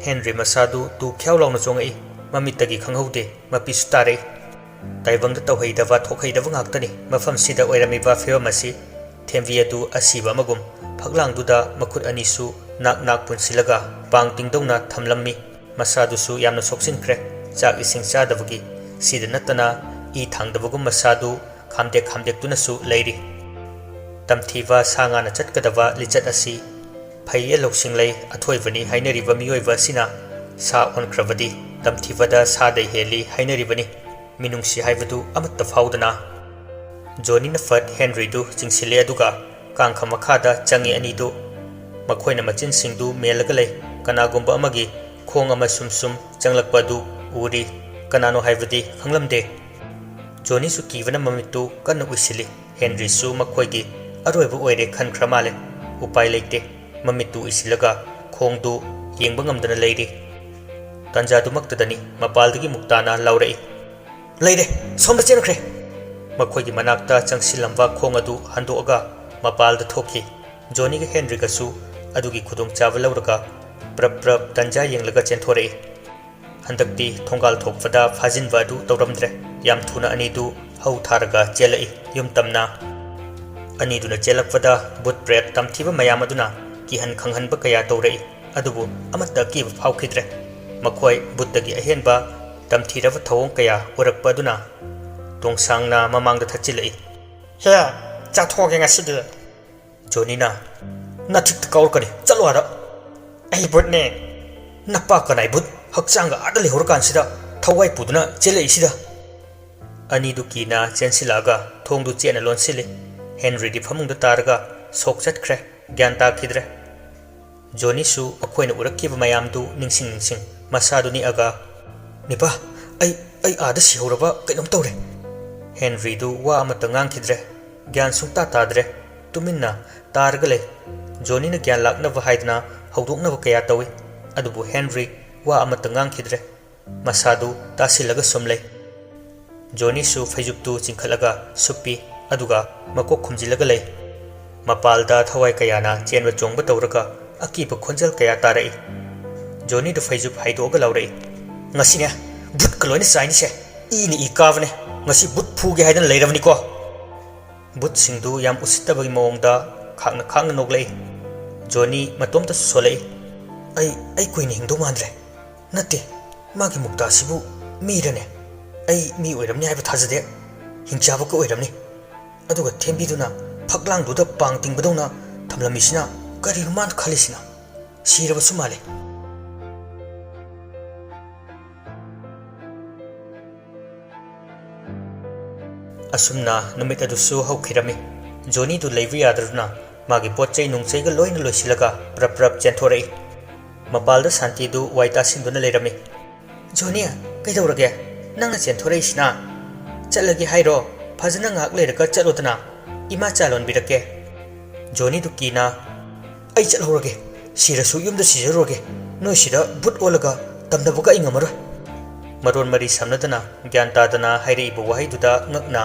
ꯍꯦꯟꯔꯤ ꯃꯁꯥꯗꯨ ꯇꯨ ꯈ꯭ꯌꯥꯎ ꯂꯥꯎꯅ ꯆꯣꯡꯉꯛꯏ꯫ ꯃꯃꯤꯠꯇꯒꯤ ꯈꯪꯍꯧꯗꯦ, ꯃꯄꯤꯁꯨ ꯇꯥꯔꯛꯏ꯫ ꯇꯥꯏꯕꯪꯗ ꯇꯧꯍꯩꯗꯕ, ꯊꯣꯛꯍꯩꯗꯕ ꯉꯥꯛꯇꯅꯤ ꯃꯐꯝꯁꯤꯗ ꯑꯣꯏꯔꯝꯃꯤꯕ ꯐꯤꯕꯝ ꯑꯁꯤ꯫ ꯊꯦꯝꯕꯤ ꯑꯗꯨ ꯑꯁꯤꯕ ꯑꯃꯒꯨꯝ ꯐꯛꯂꯥꯡꯗꯨꯗ ꯃꯈꯨꯠ ꯑꯅꯤꯁꯨ ꯅꯥꯛ ꯅꯥꯛ ꯄꯨꯟꯁꯤꯜꯂꯒ ꯄꯥꯡ ꯇꯤꯡꯗꯧꯅ ꯊꯝꯂꯝꯃꯤ꯫ ꯃꯁꯥꯗꯨꯁꯨ ꯌꯥꯝꯅ ꯁꯣꯛꯆꯤꯟꯈ꯭ꯔꯦ꯫ ꯆꯥꯛ ꯏꯁꯤꯡ ꯆꯥꯗꯕꯒꯤ꯫ ꯁꯤꯗ ꯅꯠꯇꯅ ꯏ ꯊꯥꯡꯗꯕꯒꯨꯝ ꯃꯁꯥꯗꯨ ꯈꯥꯝꯗꯦꯛ ꯈꯥꯝꯗꯦꯛꯇꯨꯅꯁꯨ ꯂꯩꯔꯤ꯫ ꯇꯝꯊꯤꯕ ꯁꯥ ꯉꯥꯅ ꯆꯠꯀꯗꯕ ꯂꯤꯆꯠ ꯑꯁꯤ ꯐꯩꯌꯦ ꯂꯧꯁꯤꯡ ꯂꯩ ꯑꯊꯣꯏꯕꯅꯤ ꯍꯥꯏꯅꯔꯤꯕ ꯃꯤꯑꯣꯏꯕ ꯑꯁꯤꯅ ꯁꯥ ꯑꯣꯟꯈ꯭ꯔꯕꯗꯤ ꯇꯝꯊꯤꯕꯗ ꯁꯥꯗꯩ ꯍꯦꯜꯂꯤ ꯍꯥꯏꯅꯔꯤꯕꯅꯤ꯫ ꯃꯤꯅꯨꯡꯁꯤ ꯍꯥꯏꯕꯗꯨ ꯑꯃꯠꯇ ꯐꯥꯎꯗꯅ꯫ ꯖꯣꯅꯤꯅ ꯐꯠ ꯍꯦꯟꯔꯤꯗꯨ ꯆꯤꯡꯁꯤꯜꯂꯦ, ꯑꯗꯨꯒ ꯀꯥꯡꯈ ꯃꯈꯥꯗ ꯆꯪꯉꯤ ꯑꯅꯤꯗꯨ꯫ ꯃꯈꯣꯏꯅ ꯃꯆꯤꯟꯁꯤꯡꯗꯨ ꯃꯦꯜꯂꯒ ꯂꯩ꯫ ꯀꯅꯥꯒꯨꯝꯕ ꯑꯃꯒꯤ ꯈꯣꯡ ꯑꯃ ꯁꯨꯝ ꯁꯨꯝ ꯆꯪꯂꯛꯄ ꯑꯗꯨ ꯎꯔꯤ꯫ ꯀꯅꯥꯅꯣ ꯍꯥꯏꯕꯗꯤ ꯈꯪꯂꯝꯗꯦ꯫ ꯖꯣꯅꯤꯁꯨ ꯀꯤꯕꯅ ꯃꯃꯤꯠꯇꯨ ꯀꯟꯅ ꯎꯏꯁꯤꯜꯂꯤ꯫ ꯍꯦꯟꯔꯤꯁꯨ ꯃꯈꯣꯏꯒꯤ ꯑꯔꯣꯏꯕ ꯑꯣꯏꯔꯦ ꯈꯟꯈ꯭ꯔ ꯃꯥꯜꯂꯦ꯫ ꯎꯄꯥꯏ ꯂꯩꯇꯦ꯫ ꯃꯃꯤꯠꯇꯨ ꯎꯏꯁꯤꯜꯂꯒ ꯈꯣꯡꯗꯨ ꯌꯦꯡꯕ ꯉꯝꯗꯅ ꯂꯩꯔꯤ꯫ ꯇꯥꯟꯖꯥꯗꯨꯃꯛꯇꯗꯅꯤ ꯃꯄꯥꯜꯗꯒꯤ ꯃꯨꯛꯇꯥꯅ ꯂꯥꯎꯔꯛꯏ, "ꯂꯩꯔꯦ! ꯁꯣꯝꯗ ꯆꯦꯟꯈ꯭ꯔꯦ!" ꯃꯈꯣꯏꯒꯤ ꯃꯅꯥꯛꯇ ꯆꯪꯁꯤꯜꯂꯝꯕ ꯈꯣꯡ ꯑꯗꯨ ꯍꯟꯗꯣꯛꯑꯒ ꯃꯄꯥꯜꯗ ꯊꯣꯛꯈꯤ꯫ ꯖꯣꯅꯤꯒ ꯍꯦꯟꯔꯤꯒꯁꯨ ꯑꯗꯨꯒꯤ ꯈꯨꯗꯣꯡꯆꯥꯕ ꯂꯧꯔꯒ ꯄ꯭ꯔꯞ ꯄ꯭ꯔꯞ ꯇꯟꯖꯥ ꯌꯦꯡꯂꯒ ꯆꯦꯟꯊꯣꯔꯛꯏ꯫ ꯍꯟꯗꯛꯇꯤ ꯊꯣꯡꯒꯥꯜ ꯊꯣꯛꯄꯗ ꯐꯥꯖꯤꯟꯕ ꯑꯗꯨ ꯇꯧꯔꯝꯗ꯭ꯔꯦ꯫ ꯌꯥꯝ ꯊꯨꯅ ꯑꯅꯤꯗꯨ ꯍꯧ ꯊꯥꯔꯒ ꯆꯦꯜꯂꯛꯏ꯫ ꯌꯨꯝ ꯇꯝꯅ ꯑꯅꯤꯗꯨꯅ ꯆꯦꯜꯂꯛꯄꯗ ꯚꯨꯠ ꯄ꯭ꯔꯦꯠ ꯇꯝꯊꯤꯕ ꯃꯌꯥꯝ ꯑꯗꯨꯅ ꯀꯤꯍꯟ ꯈꯪꯍꯟꯕ ꯀꯌꯥ ꯇꯧꯔꯛꯏ꯫ ꯑꯗꯨꯕꯨ ꯑꯃꯠꯇ ꯑꯀꯤꯕ ꯐꯥꯎꯈꯤꯗ꯭ꯔꯦ꯫ ꯃꯈꯣꯏ ꯚꯨꯠꯇꯒꯤ ꯑꯍꯦꯟꯕ ꯇꯝꯊꯤꯔꯕ ꯊꯧꯑꯣꯡ ꯀꯌꯥ ꯎꯔꯛꯄ ꯑꯗꯨꯅ ꯇꯣꯡꯁꯥꯡꯅ ꯃꯃꯥꯡꯗ ꯊꯠꯆꯤꯜꯂꯛꯏ꯫ "ꯍꯦ, ꯆꯥꯊꯣꯛꯑꯒꯦ ꯉꯁꯤꯗꯤ!" ꯖꯣꯅꯤꯅ, "ꯅꯊꯤꯛꯇ ꯀꯥꯎꯔꯛꯀꯅꯤ, ꯆꯠꯂꯣ ꯑꯥꯗ!" "ꯑꯩ ꯚꯨꯠꯅꯦ!" "ꯅꯄꯥ ꯀꯅꯥꯏ ꯚꯨꯠ? ꯍꯛꯆꯥꯡꯒ ꯑꯥꯗ ꯂꯩꯍꯧꯔꯀꯥꯟꯁꯤꯗ ꯊꯋꯥꯏ ꯄꯨꯗꯨꯅ ꯆꯦꯜꯂꯛꯏꯁꯤꯗ!" ꯑꯅꯤꯗꯨ ꯀꯤꯅ ꯆꯦꯟꯁꯤꯜꯂꯛꯑꯒ ꯊꯣꯡꯗꯨ ꯆꯦꯠꯅ ꯂꯣꯟꯁꯤꯜꯂꯤ꯫ ꯍꯦꯟꯔꯤꯗꯤ ꯐꯃꯨꯡꯗ ꯇꯥꯔꯒ ꯁꯣꯛ ꯆꯠꯈ꯭ꯔꯦ, ꯒ꯭ꯌꯥꯟ ꯇꯥꯈꯤꯗ꯭ꯔꯦ꯫ ꯖꯣꯅꯤꯁꯨ ꯃꯈꯣꯏꯅ ꯎꯔꯛꯈꯤꯕ ꯃꯌꯥꯝꯗꯨ ꯅꯤꯡꯁꯤꯡ ꯅꯤꯡꯁꯤꯡ ꯃꯁꯥꯗꯨ ꯅꯤꯛꯑꯒ, "ꯅꯤꯄꯥ, ꯑꯩ, ꯑꯩ ꯑꯥꯗ ꯁꯤꯍꯧꯔꯕ ꯀꯩꯅꯣꯝ ꯇꯧꯔꯦ!" ꯍꯦꯟꯔꯤꯗꯨ ꯋꯥ ꯑꯃꯠꯇ ꯉꯥꯡꯈꯤꯗ꯭ꯔꯦ꯫ ꯒ꯭ꯌꯥꯟ ꯁꯨꯡꯇꯥ ꯇꯥꯗ꯭ꯔꯦ꯫ ꯇꯨꯃꯤꯟꯅ ꯇꯥꯔꯒ ꯂꯩ꯫ ꯖꯣꯅꯤꯅ ꯒ꯭ꯌꯥꯟ ꯂꯥꯛꯅꯕ ꯍꯥꯏꯗꯅ ꯍꯧꯗꯣꯛꯅꯕ ꯀꯌꯥ ꯇꯧꯏ, ꯑꯗꯨꯕꯨ ꯍꯦꯟꯔꯤ ꯋꯥ ꯑꯃꯠꯇ ꯉꯥꯡꯈꯤꯗ꯭ꯔꯦ꯫ ꯃꯁꯥꯗꯨ ꯇꯥꯁꯤꯜꯂꯒ ꯁꯨꯝ ꯂꯩ꯫ ꯖꯣꯅꯤꯁꯨ ꯐꯩꯖꯨꯞꯇꯨ ꯆꯤꯡꯈꯠꯂꯒ ꯁꯨꯞꯄꯤ, ꯑꯗꯨꯒ ꯃꯀꯣꯛ ꯈꯨꯝꯖꯤꯜꯂꯒ ꯂꯩ꯫ ꯃꯄꯥꯜꯗ ꯊꯋꯥꯏ ꯀꯌꯥꯅ ꯆꯦꯟꯕ ꯆꯣꯡꯕ ꯇꯧꯔꯒ ꯑꯀꯤꯕ ꯈꯣꯟꯖꯦꯜ ꯀꯌꯥ ꯇꯥꯔꯛꯏ꯫ ꯖꯣꯅꯤꯗꯨ ꯐꯩꯖꯨꯞ ꯍꯥꯏꯗꯣꯛꯑꯒ ꯂꯥꯎꯔꯛꯏ, "ꯉꯁꯤꯅꯦ ꯚꯨꯠꯀ ꯂꯣꯏꯅ ꯆꯥꯏꯅꯤꯁꯦ꯫ ꯏꯅ ꯏ ꯀꯥꯕꯅꯦ꯫ ꯉꯁꯤ ꯚꯨꯠ ꯐꯨꯒꯦ ꯍꯥꯏꯗꯅ ꯂꯩꯔꯕꯅꯤꯀꯣ꯫" ꯚꯨꯠꯁꯤꯡꯗꯨ ꯌꯥꯝ ꯎꯁꯤꯠꯇꯕꯒꯤ ꯃꯑꯣꯡꯗ ꯈꯥꯡꯅ ꯈꯥꯡꯅ ꯅꯣꯛꯂꯛꯏ꯫ ꯖꯣꯅꯤ ꯃꯇꯣꯝꯇꯁꯨ ꯁꯣꯜꯂꯛꯏ꯫ "ꯑꯩ, ꯑꯩ ꯀꯨꯏꯅ ꯍꯤꯡꯗꯧ ꯃꯥꯟꯗ꯭ꯔꯦ꯫ ꯅꯠꯇꯦ, ꯃꯥꯒꯤ ꯃꯨꯛꯇꯥꯁꯤꯕꯨ ꯃꯤꯔꯅꯦ? ꯑꯩ ꯃꯤ ꯑꯣꯏꯔꯝꯅꯤ ꯍꯥꯏꯕ ꯊꯥꯖꯗꯦ꯫ ꯍꯤꯡꯆꯥꯕꯒ ꯑꯣꯏꯔꯝꯅꯤ꯫ ꯑꯗꯨꯒ ꯊꯦꯝꯕꯤꯗꯨꯅ ꯐꯛꯂꯥꯡꯗꯨꯗ ꯄꯥꯡ ꯇꯤꯡꯕꯗꯧꯅ ꯊꯝꯂꯝꯃꯤꯁꯤꯅ ꯀꯔꯤꯅꯣ ꯃꯥꯅ ꯈꯜꯂꯤꯁꯤꯅ? ꯁꯤꯔꯕꯁꯨ ꯃꯥꯜꯂꯤ꯫" ꯑꯁꯨꯝꯅ ꯅꯨꯃꯤꯠ ꯑꯗꯨꯁꯨ ꯍꯧꯈꯤꯔꯝꯃꯤ꯫ ꯖꯣꯅꯤꯗꯨ ꯂꯩꯕ ꯌꯥꯗꯗꯨꯅ ꯃꯥꯒꯤ ꯄꯣꯠ ꯆꯩ ꯅꯨꯡꯆꯩꯒ ꯂꯣꯏꯅ ꯂꯣꯏꯁꯤꯜꯂꯒ ꯄ꯭ꯔꯞ ꯄ꯭ꯔꯞ ꯆꯦꯟꯊꯣꯔꯛꯏ꯫ ꯃꯄꯥꯜꯗ ꯁꯥꯟꯇꯤꯗꯨ ꯋꯥꯏ ꯇꯥꯁꯤꯟꯗꯨꯅ ꯂꯩꯔꯝꯃꯤ꯫ "ꯖꯣꯅꯤ, ꯀꯩꯗꯧꯔꯒꯦ? ꯅꯪꯅ ꯆꯦꯟꯊꯣꯔꯛꯏꯁꯤꯅ? ꯆꯠꯂꯒꯦ ꯍꯥꯏꯔꯣ? ꯐꯖꯅ ꯉꯥꯏꯍꯥꯛ ꯂꯩꯔꯒ ꯆꯠꯂꯣꯗꯅ꯫ ꯏꯃꯥ ꯆꯥ ꯂꯣꯟꯕꯤꯔꯛꯀꯦ꯫" ꯖꯣꯅꯤꯗꯨ ꯀꯤꯅ, "ꯑꯩ ꯆꯠꯍꯧꯔꯒꯦ꯫ ꯁꯤꯔꯁꯨ ꯌꯨꯝꯗ ꯁꯤꯖꯔꯨꯔꯒꯦ꯫ ꯅꯣꯏ ꯁꯤꯗ ꯚꯨꯠ ꯑꯣꯜꯂꯒ ꯇꯝꯅꯕꯒ ꯑꯩ ꯉꯝꯃꯔꯣꯏ꯫" ꯃꯔꯣꯟ ꯃꯔꯤ ꯁꯝꯅꯗꯅ ꯒ꯭ꯌꯥꯟ ꯇꯥꯗꯅ ꯍꯥꯏꯔꯛꯏꯕ ꯋꯥꯍꯩꯗꯨꯗ ꯉꯛꯅ,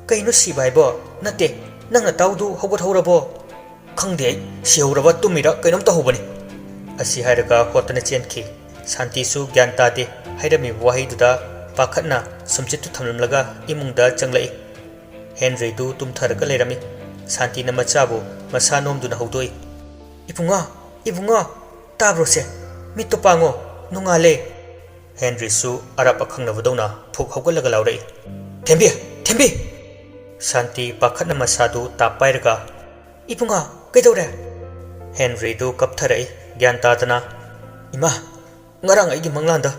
"ꯀꯩꯅꯣ ꯁꯤꯕ ꯍꯥꯏꯕꯣ? ꯅꯠꯇꯦ, ꯅꯪ ꯅꯇꯥꯎꯗꯨ ꯍꯧꯒꯠꯍꯧꯔꯕꯣ?" "ꯈꯪꯗꯦ ꯑꯩ, ꯁꯤꯍꯧꯔꯕ ꯇꯨꯝꯃꯤꯔ ꯀꯩꯅꯣꯝ ꯇꯧꯍꯧꯕꯅꯤ꯫" ꯑꯁꯤ ꯍꯥꯏꯔꯒ ꯍꯣꯠꯇꯅ ꯆꯦꯟꯈꯤ꯫ ꯁꯥꯟꯇꯤꯁꯨ ꯒ꯭ꯌꯥꯟ ꯇꯥꯗꯦ꯫ ꯍꯥꯏꯔꯝꯃꯤꯕ ꯋꯥꯍꯩꯗꯨꯗ ꯄꯥꯈꯠꯅ ꯁꯨꯝꯆꯤꯠꯇꯨ ꯊꯝꯂꯝꯂꯒ ꯏꯃꯨꯡꯗ ꯆꯪꯂꯛꯏ꯫ ꯍꯦꯟꯔꯤꯗꯨ ꯇꯨꯝꯊꯔꯒ ꯂꯩꯔꯝꯃꯤ꯫ ꯁꯥꯟꯇꯤꯅ ꯃꯆꯥꯕꯨ ꯃꯁꯥ ꯅꯣꯝꯗꯨꯅ ꯍꯧꯗꯣꯛꯏ꯫ "ꯏꯕꯨꯡꯉꯣ, ꯏꯕꯨꯡꯉꯣ, ꯇꯥꯕ꯭ꯔꯣꯁꯦ? ꯃꯤꯠꯇꯣ ꯄꯥꯡꯉꯣ, ꯅꯣꯡꯉꯥꯜꯂꯦ꯫" ꯍꯦꯟꯔꯤꯁꯨ ꯑꯔꯥꯞ ꯑꯈꯪꯅꯕꯗꯧꯅ ꯐꯨꯛ ꯍꯧꯒꯠꯂꯒ ꯂꯥꯎꯔꯛꯏ, "ꯊꯦꯝꯕꯤ! ꯊꯦꯝꯕꯤ!" ꯁꯥꯟꯇꯤ ꯄꯥꯈꯠꯅ ꯃꯁꯥꯗꯨ ꯇꯥꯞ ꯄꯥꯏꯔꯒ, "ꯏꯕꯨꯡꯉꯣ, ꯀꯩꯗꯧꯔꯦ?" ꯍꯦꯟꯔꯤꯗꯨ ꯀꯞꯊꯔꯛꯏ, ꯒ꯭ꯌꯥꯟ ꯇꯥꯗꯅ꯫ "ꯏꯃꯥ, ꯉꯔꯥꯡ ꯑꯩꯒꯤ ꯃꯪꯂꯥꯟꯗ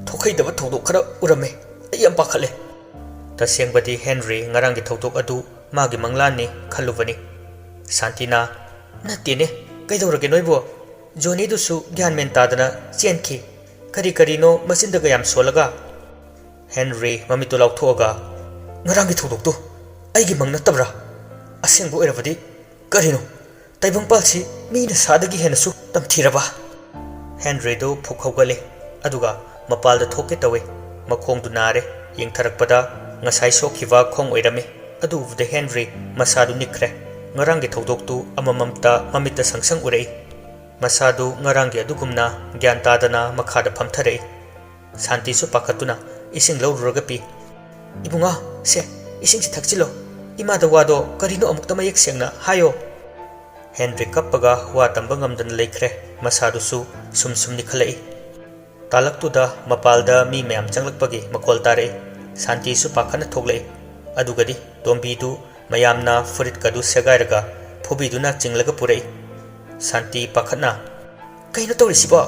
ꯊꯣꯛꯍꯩꯗꯕ ꯊꯧꯗꯣꯛ ꯈꯔ ꯎꯔꯝꯃꯦ꯫ ꯑꯩ ꯌꯥꯝ ꯄꯥꯈꯠꯂꯦ꯫" ꯇꯁꯦꯡꯕꯗꯤ ꯍꯦꯟꯔꯤ ꯉꯔꯥꯡꯒꯤ ꯊꯧꯗꯣꯛ ꯑꯗꯨ ꯃꯥꯒꯤ ꯃꯪꯂꯥꯟꯅꯤ ꯈꯜꯂꯨꯕꯅꯤ꯫ ꯁꯥꯟꯇꯤꯅ, "ꯅꯠꯇꯦꯅꯦ, ꯀꯩꯗꯧꯔꯒꯦ ꯅꯣꯏꯕꯨ? ꯖꯣꯅꯤꯗꯨꯁꯨ ꯒ꯭ꯌꯥꯟ ꯃꯦꯟ ꯇꯥꯗꯅ ꯆꯦꯟꯈꯤ꯫ ꯀꯔꯤ ꯀꯔꯤꯅꯣ ꯃꯆꯤꯟꯗꯒ ꯌꯥꯝ ꯁꯣꯜꯂꯒ꯫" ꯍꯦꯟꯔꯤ ꯃꯃꯤꯠꯇꯨ ꯂꯥꯎꯊꯣꯛꯑꯒ, "ꯉꯔꯥꯡꯒꯤ ꯊꯧꯗꯣꯛꯇꯨ ꯑꯩꯒꯤ ꯃꯪ ꯅꯠꯇꯕ꯭ꯔꯥ? ꯑꯁꯦꯡꯕ ꯑꯣꯏꯔꯕꯗꯤ ꯀꯔꯤꯅꯣ? ꯇꯥꯏꯕꯪꯄꯥꯜꯁꯤ ꯃꯤꯅ ꯁꯥꯗꯒꯤ ꯍꯦꯟꯅꯁꯨ ꯇꯝꯊꯤꯔꯕ?" ꯍꯦꯟꯔꯤꯗꯨ ꯐꯨꯛ ꯍꯧꯒꯠꯂꯦ, ꯑꯗꯨꯒ ꯃꯄꯥꯜꯗ ꯊꯣꯛꯀꯦ ꯇꯧꯏ꯫ ꯃꯈꯣꯡꯗꯨ ꯅꯥꯔꯦ꯫ ꯌꯦꯡꯊꯔꯛꯄꯗ ꯉꯁꯥꯏ ꯁꯣꯛꯈꯤꯕ ꯈꯣꯡ ꯑꯣꯏꯔꯝꯃꯤ꯫ ꯑꯗꯨ ꯎꯕꯗ ꯍꯦꯟꯔꯤ ꯃꯁꯥꯗꯨ ꯅꯤꯛꯈ꯭ꯔꯦ꯫ ꯉꯔꯥꯡꯒꯤ ꯊꯧꯗꯣꯛꯇꯨ ꯑꯃꯃꯝꯇ ꯃꯃꯤꯠꯇ ꯁꯪꯁꯪ ꯎꯔꯛꯏ꯫ ꯃꯁꯥꯗꯨ ꯉꯔꯥꯡꯒꯤ ꯑꯗꯨꯒꯨꯝꯅ ꯒ꯭ꯌꯥꯟ ꯇꯥꯗꯅ ꯃꯈꯥꯗ ꯐꯝꯊꯔꯛꯏ꯫ ꯁꯥꯟꯇꯤꯁꯨ ꯄꯥꯈꯠꯇꯨꯅ ꯏꯁꯤꯡ ꯂꯧꯔꯨꯔꯒ ꯄꯤ꯫ "ꯏꯕꯨꯡꯉꯣ, ꯁꯦ, ꯏꯁꯤꯡꯁꯤ ꯊꯛꯆꯤꯜꯂꯣ꯫ ꯏꯃꯥꯗ ꯋꯥꯗꯣ ꯀꯔꯤꯅꯣ ꯑꯃꯨꯛꯇ ꯃꯌꯦꯛ ꯁꯦꯡꯅ ꯍꯥꯏꯌꯣ"꯫ ꯍꯦꯟꯔꯤ ꯀꯞꯄꯒ ꯋꯥ ꯇꯝꯕ ꯉꯝꯗꯅ ꯂꯩꯈ꯭ꯔꯦ꯫ ꯃꯁꯥꯗꯨꯁꯨ ꯁꯨꯝ ꯁꯨꯝ ꯅꯤꯛꯈꯠꯂꯛꯏ꯫ ꯇꯥꯂꯛꯇꯨꯗ ꯃꯄꯥꯜꯗ ꯃꯤ ꯃꯌꯥꯝ ꯆꯪꯂꯛꯄꯒꯤ ꯃꯈꯣꯜ ꯇꯥꯔꯛꯏ꯫ ꯁꯥꯟꯇꯤꯁꯨ ꯄꯥꯈꯠꯅ ꯊꯣꯛꯂꯛꯏ꯫ ꯑꯗꯨꯒꯗꯤ ꯇꯣꯝꯕꯤꯗꯨ ꯃꯌꯥꯝꯅ ꯐꯨꯔꯤꯠꯀꯗꯨ ꯁꯦꯒꯥꯏꯔꯒ ꯐꯨꯕꯤꯗꯨꯅ ꯆꯤꯡꯂꯒ ꯄꯨꯔꯛꯏ꯫ ꯁꯥꯟꯇꯤ ꯄꯥꯈꯠꯅ, "ꯀꯩꯅꯣ ꯇꯧꯔꯤꯁꯤꯕꯣ?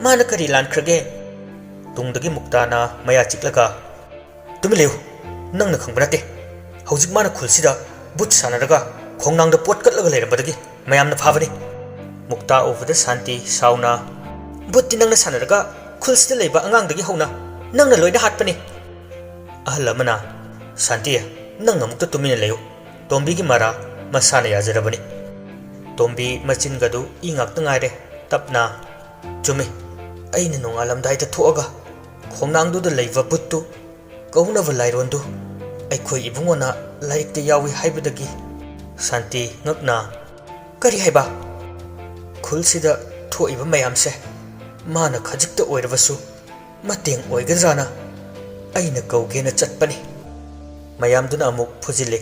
ꯃꯥꯅ ꯀꯔꯤ ꯂꯥꯟꯈ꯭ꯔꯒꯦ?" ꯇꯨꯡꯗꯒꯤ ꯃꯨꯛꯇꯥꯅ ꯃꯌꯥ ꯆꯤꯛꯂꯒ, "ꯇꯨꯃꯤꯟ ꯂꯩꯌꯨ꯫ ꯅꯪꯅ ꯈꯪꯕ ꯅꯠꯇꯦ꯫ ꯍꯧꯖꯤꯛ ꯃꯥꯅ ꯈꯨꯜꯁꯤꯗ ꯕꯨꯠ ꯁꯥꯟꯅꯔꯒ ꯈꯣꯡꯅꯥꯡꯗ ꯄꯣꯠ ꯀꯠꯂꯒ ꯂꯩꯔꯝꯕꯗꯒꯤ ꯃꯌꯥꯝꯅ ꯐꯥꯕꯅꯤ"꯫ ꯃꯨꯛꯇꯥ ꯎꯕꯗ ꯁꯥꯟꯇꯤ ꯁꯥꯎꯅ, "ꯕꯨꯠꯇꯤ ꯅꯪꯅ ꯁꯥꯟꯅꯔꯒ ꯈꯨꯜꯁꯤꯗ ꯂꯩꯕ ꯑꯉꯥꯡꯗꯒꯤ ꯍꯧꯅ ꯅꯪꯅ ꯂꯣꯏꯅ ꯍꯥꯠꯄꯅꯤ"꯫ ꯑꯍꯜ ꯑꯃꯅ, "ꯁꯥꯟꯇꯤ, ꯅꯪ ꯑꯃꯨꯛꯇ ꯇꯨꯃꯤꯟꯅ ꯂꯩꯌꯨ꯫ ꯇꯣꯝꯕꯤꯒꯤ ꯃꯔꯥ ꯃꯁꯥꯅ ꯌꯥꯖꯔꯕꯅꯤ"꯫ ꯇꯣꯝꯕꯤ ꯃꯆꯤꯟꯒꯗꯨ ꯏ ꯉꯥꯛꯇ ꯉꯥꯏꯔꯦ꯫ ꯇꯞꯅ, "ꯆꯨꯝꯃꯤ, ꯑꯩꯅ ꯅꯣꯡꯉꯥꯜꯂꯝꯗꯥꯏꯗ ꯊꯣꯛꯑꯒ ꯈꯣꯡꯅꯥꯡꯗꯨꯗ ꯂꯩꯕ ꯕꯨꯠꯇꯨ ꯀꯧꯅꯕ ꯂꯥꯏꯔꯣꯟꯗꯨ ꯑꯩꯈꯣꯏ ꯏꯕꯨꯡꯉꯣꯅ ꯂꯥꯏꯔꯤꯛꯇ ꯌꯥꯎꯏ ꯍꯥꯏꯕꯗꯒꯤ"꯫ ꯁꯥꯟꯇꯤ ꯉꯛꯅ, "ꯀꯔꯤ ꯍꯥꯏꯕ?" "ꯈꯨꯜꯁꯤꯗ ꯊꯣꯛꯏꯕ ꯃꯌꯥꯝꯁꯦ ꯃꯥꯅ ꯈꯖꯤꯛꯇ ꯑꯣꯏꯔꯕꯁꯨ ꯃꯇꯦꯡ ꯑꯣꯏꯒꯗ꯭ꯔꯥꯅ ꯑꯩꯅ ꯀꯧꯒꯦꯅ ꯆꯠꯄꯅꯤ"꯫ ꯃꯌꯥꯝꯗꯨꯅ ꯑꯃꯨꯛ ꯐꯨꯖꯤꯜꯂꯤ꯫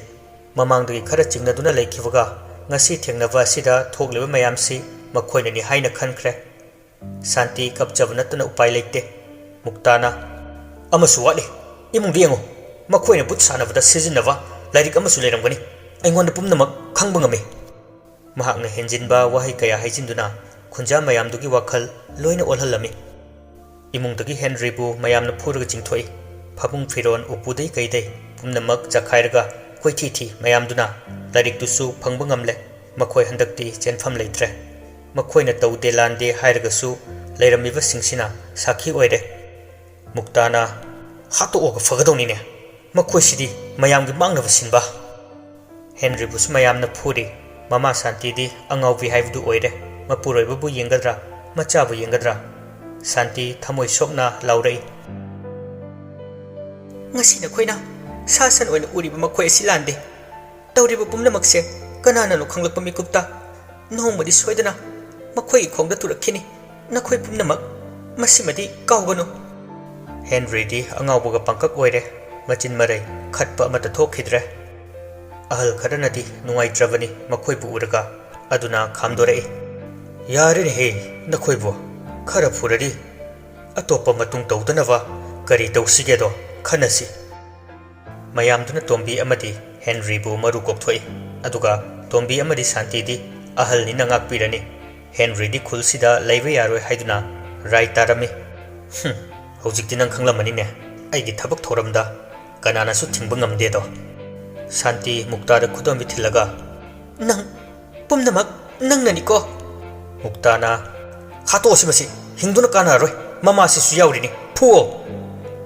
ꯃꯃꯥꯡꯗꯒꯤ ꯈꯔ ꯆꯤꯡꯅꯗꯨꯅ ꯂꯩꯈꯤꯕꯒ ꯉꯁꯤ ꯊꯦꯡꯅꯕ ꯑꯁꯤꯗ ꯊꯣꯛꯂꯤꯕ ꯃꯌꯥꯝꯁꯤ ꯃꯈꯣꯏꯅꯅꯤ ꯍꯥꯏꯅ ꯈꯟꯈ꯭ꯔꯦ꯫ ꯁꯥꯟꯇꯤ ꯀꯞꯆꯕ ꯅꯠꯇꯅ ꯎꯄꯥꯏ ꯂꯩꯇꯦ꯫ ꯃꯨꯛꯇꯥꯅ, "ꯑꯃꯁꯨ ꯋꯥꯠꯂꯤ꯫ ꯏꯃꯨꯡꯗ ꯌꯦꯡꯉꯨ꯫ ꯃꯈꯣꯏꯅ ꯕꯨꯠ ꯁꯥꯟꯅꯕꯗ ꯁꯤꯖꯤꯟꯅꯕ ꯂꯥꯏꯔꯤꯛ ꯑꯃꯁꯨ ꯂꯩꯔꯝꯒꯅꯤ꯫ ꯑꯩꯉꯣꯟꯗ ꯄꯨꯝꯅꯃꯛ ꯈꯪꯕ ꯉꯝꯃꯤ"꯫ ꯃꯍꯥꯛꯅ ꯍꯦꯟꯖꯤꯟꯕ ꯋꯥꯍꯩ ꯀꯌꯥ ꯍꯥꯏꯖꯤꯟꯗꯨꯅ ꯈꯨꯟꯖꯥ ꯃꯌꯥꯝꯗꯨꯒꯤ ꯋꯥꯈꯜ ꯂꯣꯏꯅ ꯑꯣꯜꯍꯜꯂꯝꯃꯤ꯫ ꯏꯃꯨꯡꯗꯒꯤ ꯍꯦꯟꯔꯤꯕꯨ ꯃꯌꯥꯝꯅ ꯐꯨꯔꯒ ꯆꯤꯡꯊꯣꯛꯏ꯫ ꯐꯃꯨꯡ ꯐꯤꯔꯣꯟ ꯎꯄꯨꯗꯩ ꯀꯩꯗꯩ ꯄꯨꯝꯅꯃꯛ ꯆꯈꯥꯏꯔꯒ ꯀꯣꯏꯊꯤ ꯊꯤ ꯃꯌꯥꯝꯗꯨꯅ꯫ ꯂꯥꯏꯔꯤꯛꯇꯨꯁꯨ ꯐꯪꯕ ꯉꯝꯂꯦ꯫ ꯃꯈꯣꯏ ꯍꯟꯗꯛꯇꯤ ꯆꯦꯟꯐꯝ ꯂꯩꯇ꯭ꯔꯦ꯫ ꯃꯈꯣꯏꯅ ꯇꯧꯗꯦ ꯂꯥꯟꯗꯦ ꯍꯥꯏꯔꯒꯁꯨ ꯂꯩꯔꯝꯃꯤꯕꯁꯤꯡꯁꯤꯅ ꯁꯥꯈꯤ ꯑꯣꯏꯔꯦ꯫ ꯃꯨꯛꯇꯥꯅ, "ꯍꯥꯠꯇꯣꯛꯑꯒ ꯐꯒꯗꯧꯅꯤꯅꯦ꯫ ꯃꯈꯣꯏꯁꯤꯗꯤ ꯃꯌꯥꯝꯒꯤ ꯃꯥꯡꯅꯕ ꯁꯤꯟꯕ"꯫ ꯍꯦꯟꯔꯤꯕꯨꯁꯨ ꯃꯌꯥꯝꯅ ꯐꯨꯔꯤ꯫ ꯃꯃꯥ ꯁꯥꯟꯇꯤꯗꯤ ꯑꯉꯥꯎꯕꯤ ꯍꯥꯏꯕꯗꯨ ꯑꯣꯏꯔꯦ꯫ ꯃꯄꯨꯔꯣꯏꯕꯕꯨ ꯌꯦꯡꯒꯗ꯭ꯔꯥ, ꯃꯆꯥꯕꯨ ꯌꯦꯡꯒꯗ꯭ꯔꯥ? ꯁꯥꯟꯇꯤ ꯊꯃꯣꯏ ꯁꯣꯛꯅ ꯂꯥꯎꯔꯛꯏ꯫ ꯉꯁꯤ ꯅꯈꯣꯏꯅ ꯁꯥ ꯁꯟ ꯑꯣꯏꯅ ꯎꯔꯤꯕ ꯃꯈꯣꯏ ꯑꯁꯤ ꯂꯥꯟꯗꯦ꯫ ꯇꯧꯔꯤꯕ ꯄꯨꯝꯅꯃꯛꯁꯦ ꯀꯅꯥꯅꯅꯣ ꯈꯪꯂꯛꯄ ꯃꯤꯀꯨꯞꯇ ꯅꯣꯡꯃꯗꯤ ꯁꯣꯏꯗꯅ ꯃꯈꯣꯏꯒꯤ ꯈꯣꯡꯗ ꯇꯨꯔꯛꯈꯤꯅꯤ꯫ ꯅꯈꯣꯏ ꯄꯨꯝꯅꯃꯛ ꯃꯁꯤꯃꯗꯤ ꯀꯥꯎꯒꯅꯨ꯫ ꯍꯦꯟꯔꯤꯗꯤ ꯑꯉꯥꯎꯕꯒ ꯄꯪꯀꯛ ꯑꯣꯏꯔꯦ꯫ ꯃꯆꯤꯟ ꯃꯔꯩ ꯈꯠꯄ ꯑꯃꯠꯇ ꯊꯣꯛꯈꯤꯗ꯭ꯔꯦ꯫ ꯑꯍꯜ ꯈꯔꯅꯗꯤ ꯅꯨꯡꯉꯥꯏꯇ꯭ꯔꯕꯅꯤ ꯃꯈꯣꯏꯕꯨ ꯎꯔꯒ꯫ ꯑꯗꯨꯅ ꯈꯥꯝꯗꯣꯔꯛꯏ꯫ "ꯌꯥꯔꯦꯅꯦꯍꯦ, ꯅꯈꯣꯏꯕꯨ ꯈꯔ ꯐꯨꯔꯗꯤ ꯑꯇꯣꯞꯄ ꯃꯇꯨꯡ ꯇꯧꯗꯅꯕ ꯀꯔꯤ ꯇꯧꯁꯤꯒꯦꯗꯣ ꯈꯟꯅꯁꯤ꯫" ꯃꯌꯥꯝꯗꯨꯅ ꯇꯣꯝꯕꯤ ꯑꯃꯗꯤ ꯍꯦꯟꯔꯤꯕꯨ ꯃꯔꯨ ꯀꯣꯛꯊꯣꯛꯏ꯫ ꯑꯗꯨꯒ ꯇꯣꯝꯕꯤ ꯑꯃꯗꯤ ꯁꯥꯟꯇꯤꯗꯤ ꯑꯍꯜꯅꯤꯅ ꯉꯥꯛꯄꯤꯔꯅꯤ꯫ ꯍꯦꯟꯔꯤꯗꯤ ꯈꯨꯜꯁꯤꯗ ꯂꯩꯕ ꯌꯥꯔꯣꯏ ꯍꯥꯏꯗꯨꯅ ꯔꯥꯏ ꯇꯥꯔꯝꯃꯤ꯫ "ꯍꯨꯝ, ꯍꯧꯖꯤꯛꯇꯤ ꯅꯪ ꯈꯪꯂꯝꯃꯅꯤꯅꯦ, ꯑꯩꯒꯤ ꯊꯕꯛ ꯊꯧꯔꯝꯗ ꯀꯅꯥꯅꯁꯨ ꯊꯤꯡꯕ ꯉꯝꯗꯦꯗꯣ꯫" ꯁꯥꯟꯇꯤ ꯃꯨꯛꯇꯥꯗ ꯈꯨꯗꯣꯝꯕꯤ ꯊꯤꯜꯂꯒ, "ꯅꯪ, ꯄꯨꯝꯅꯃꯛ ꯅꯪꯅꯅꯤꯀꯣ꯫" ꯃꯨꯛꯇꯥꯅ, "ꯍꯥꯠꯇꯣꯛꯑꯁꯤ ꯃꯁꯤ, ꯍꯤꯡꯗꯨꯅ ꯀꯥꯟꯅꯔꯔꯣꯏ, ꯃꯃꯥꯁꯤꯁꯨ ꯌꯥꯎꯔꯤꯅꯤ, ꯐꯨꯑꯣ!"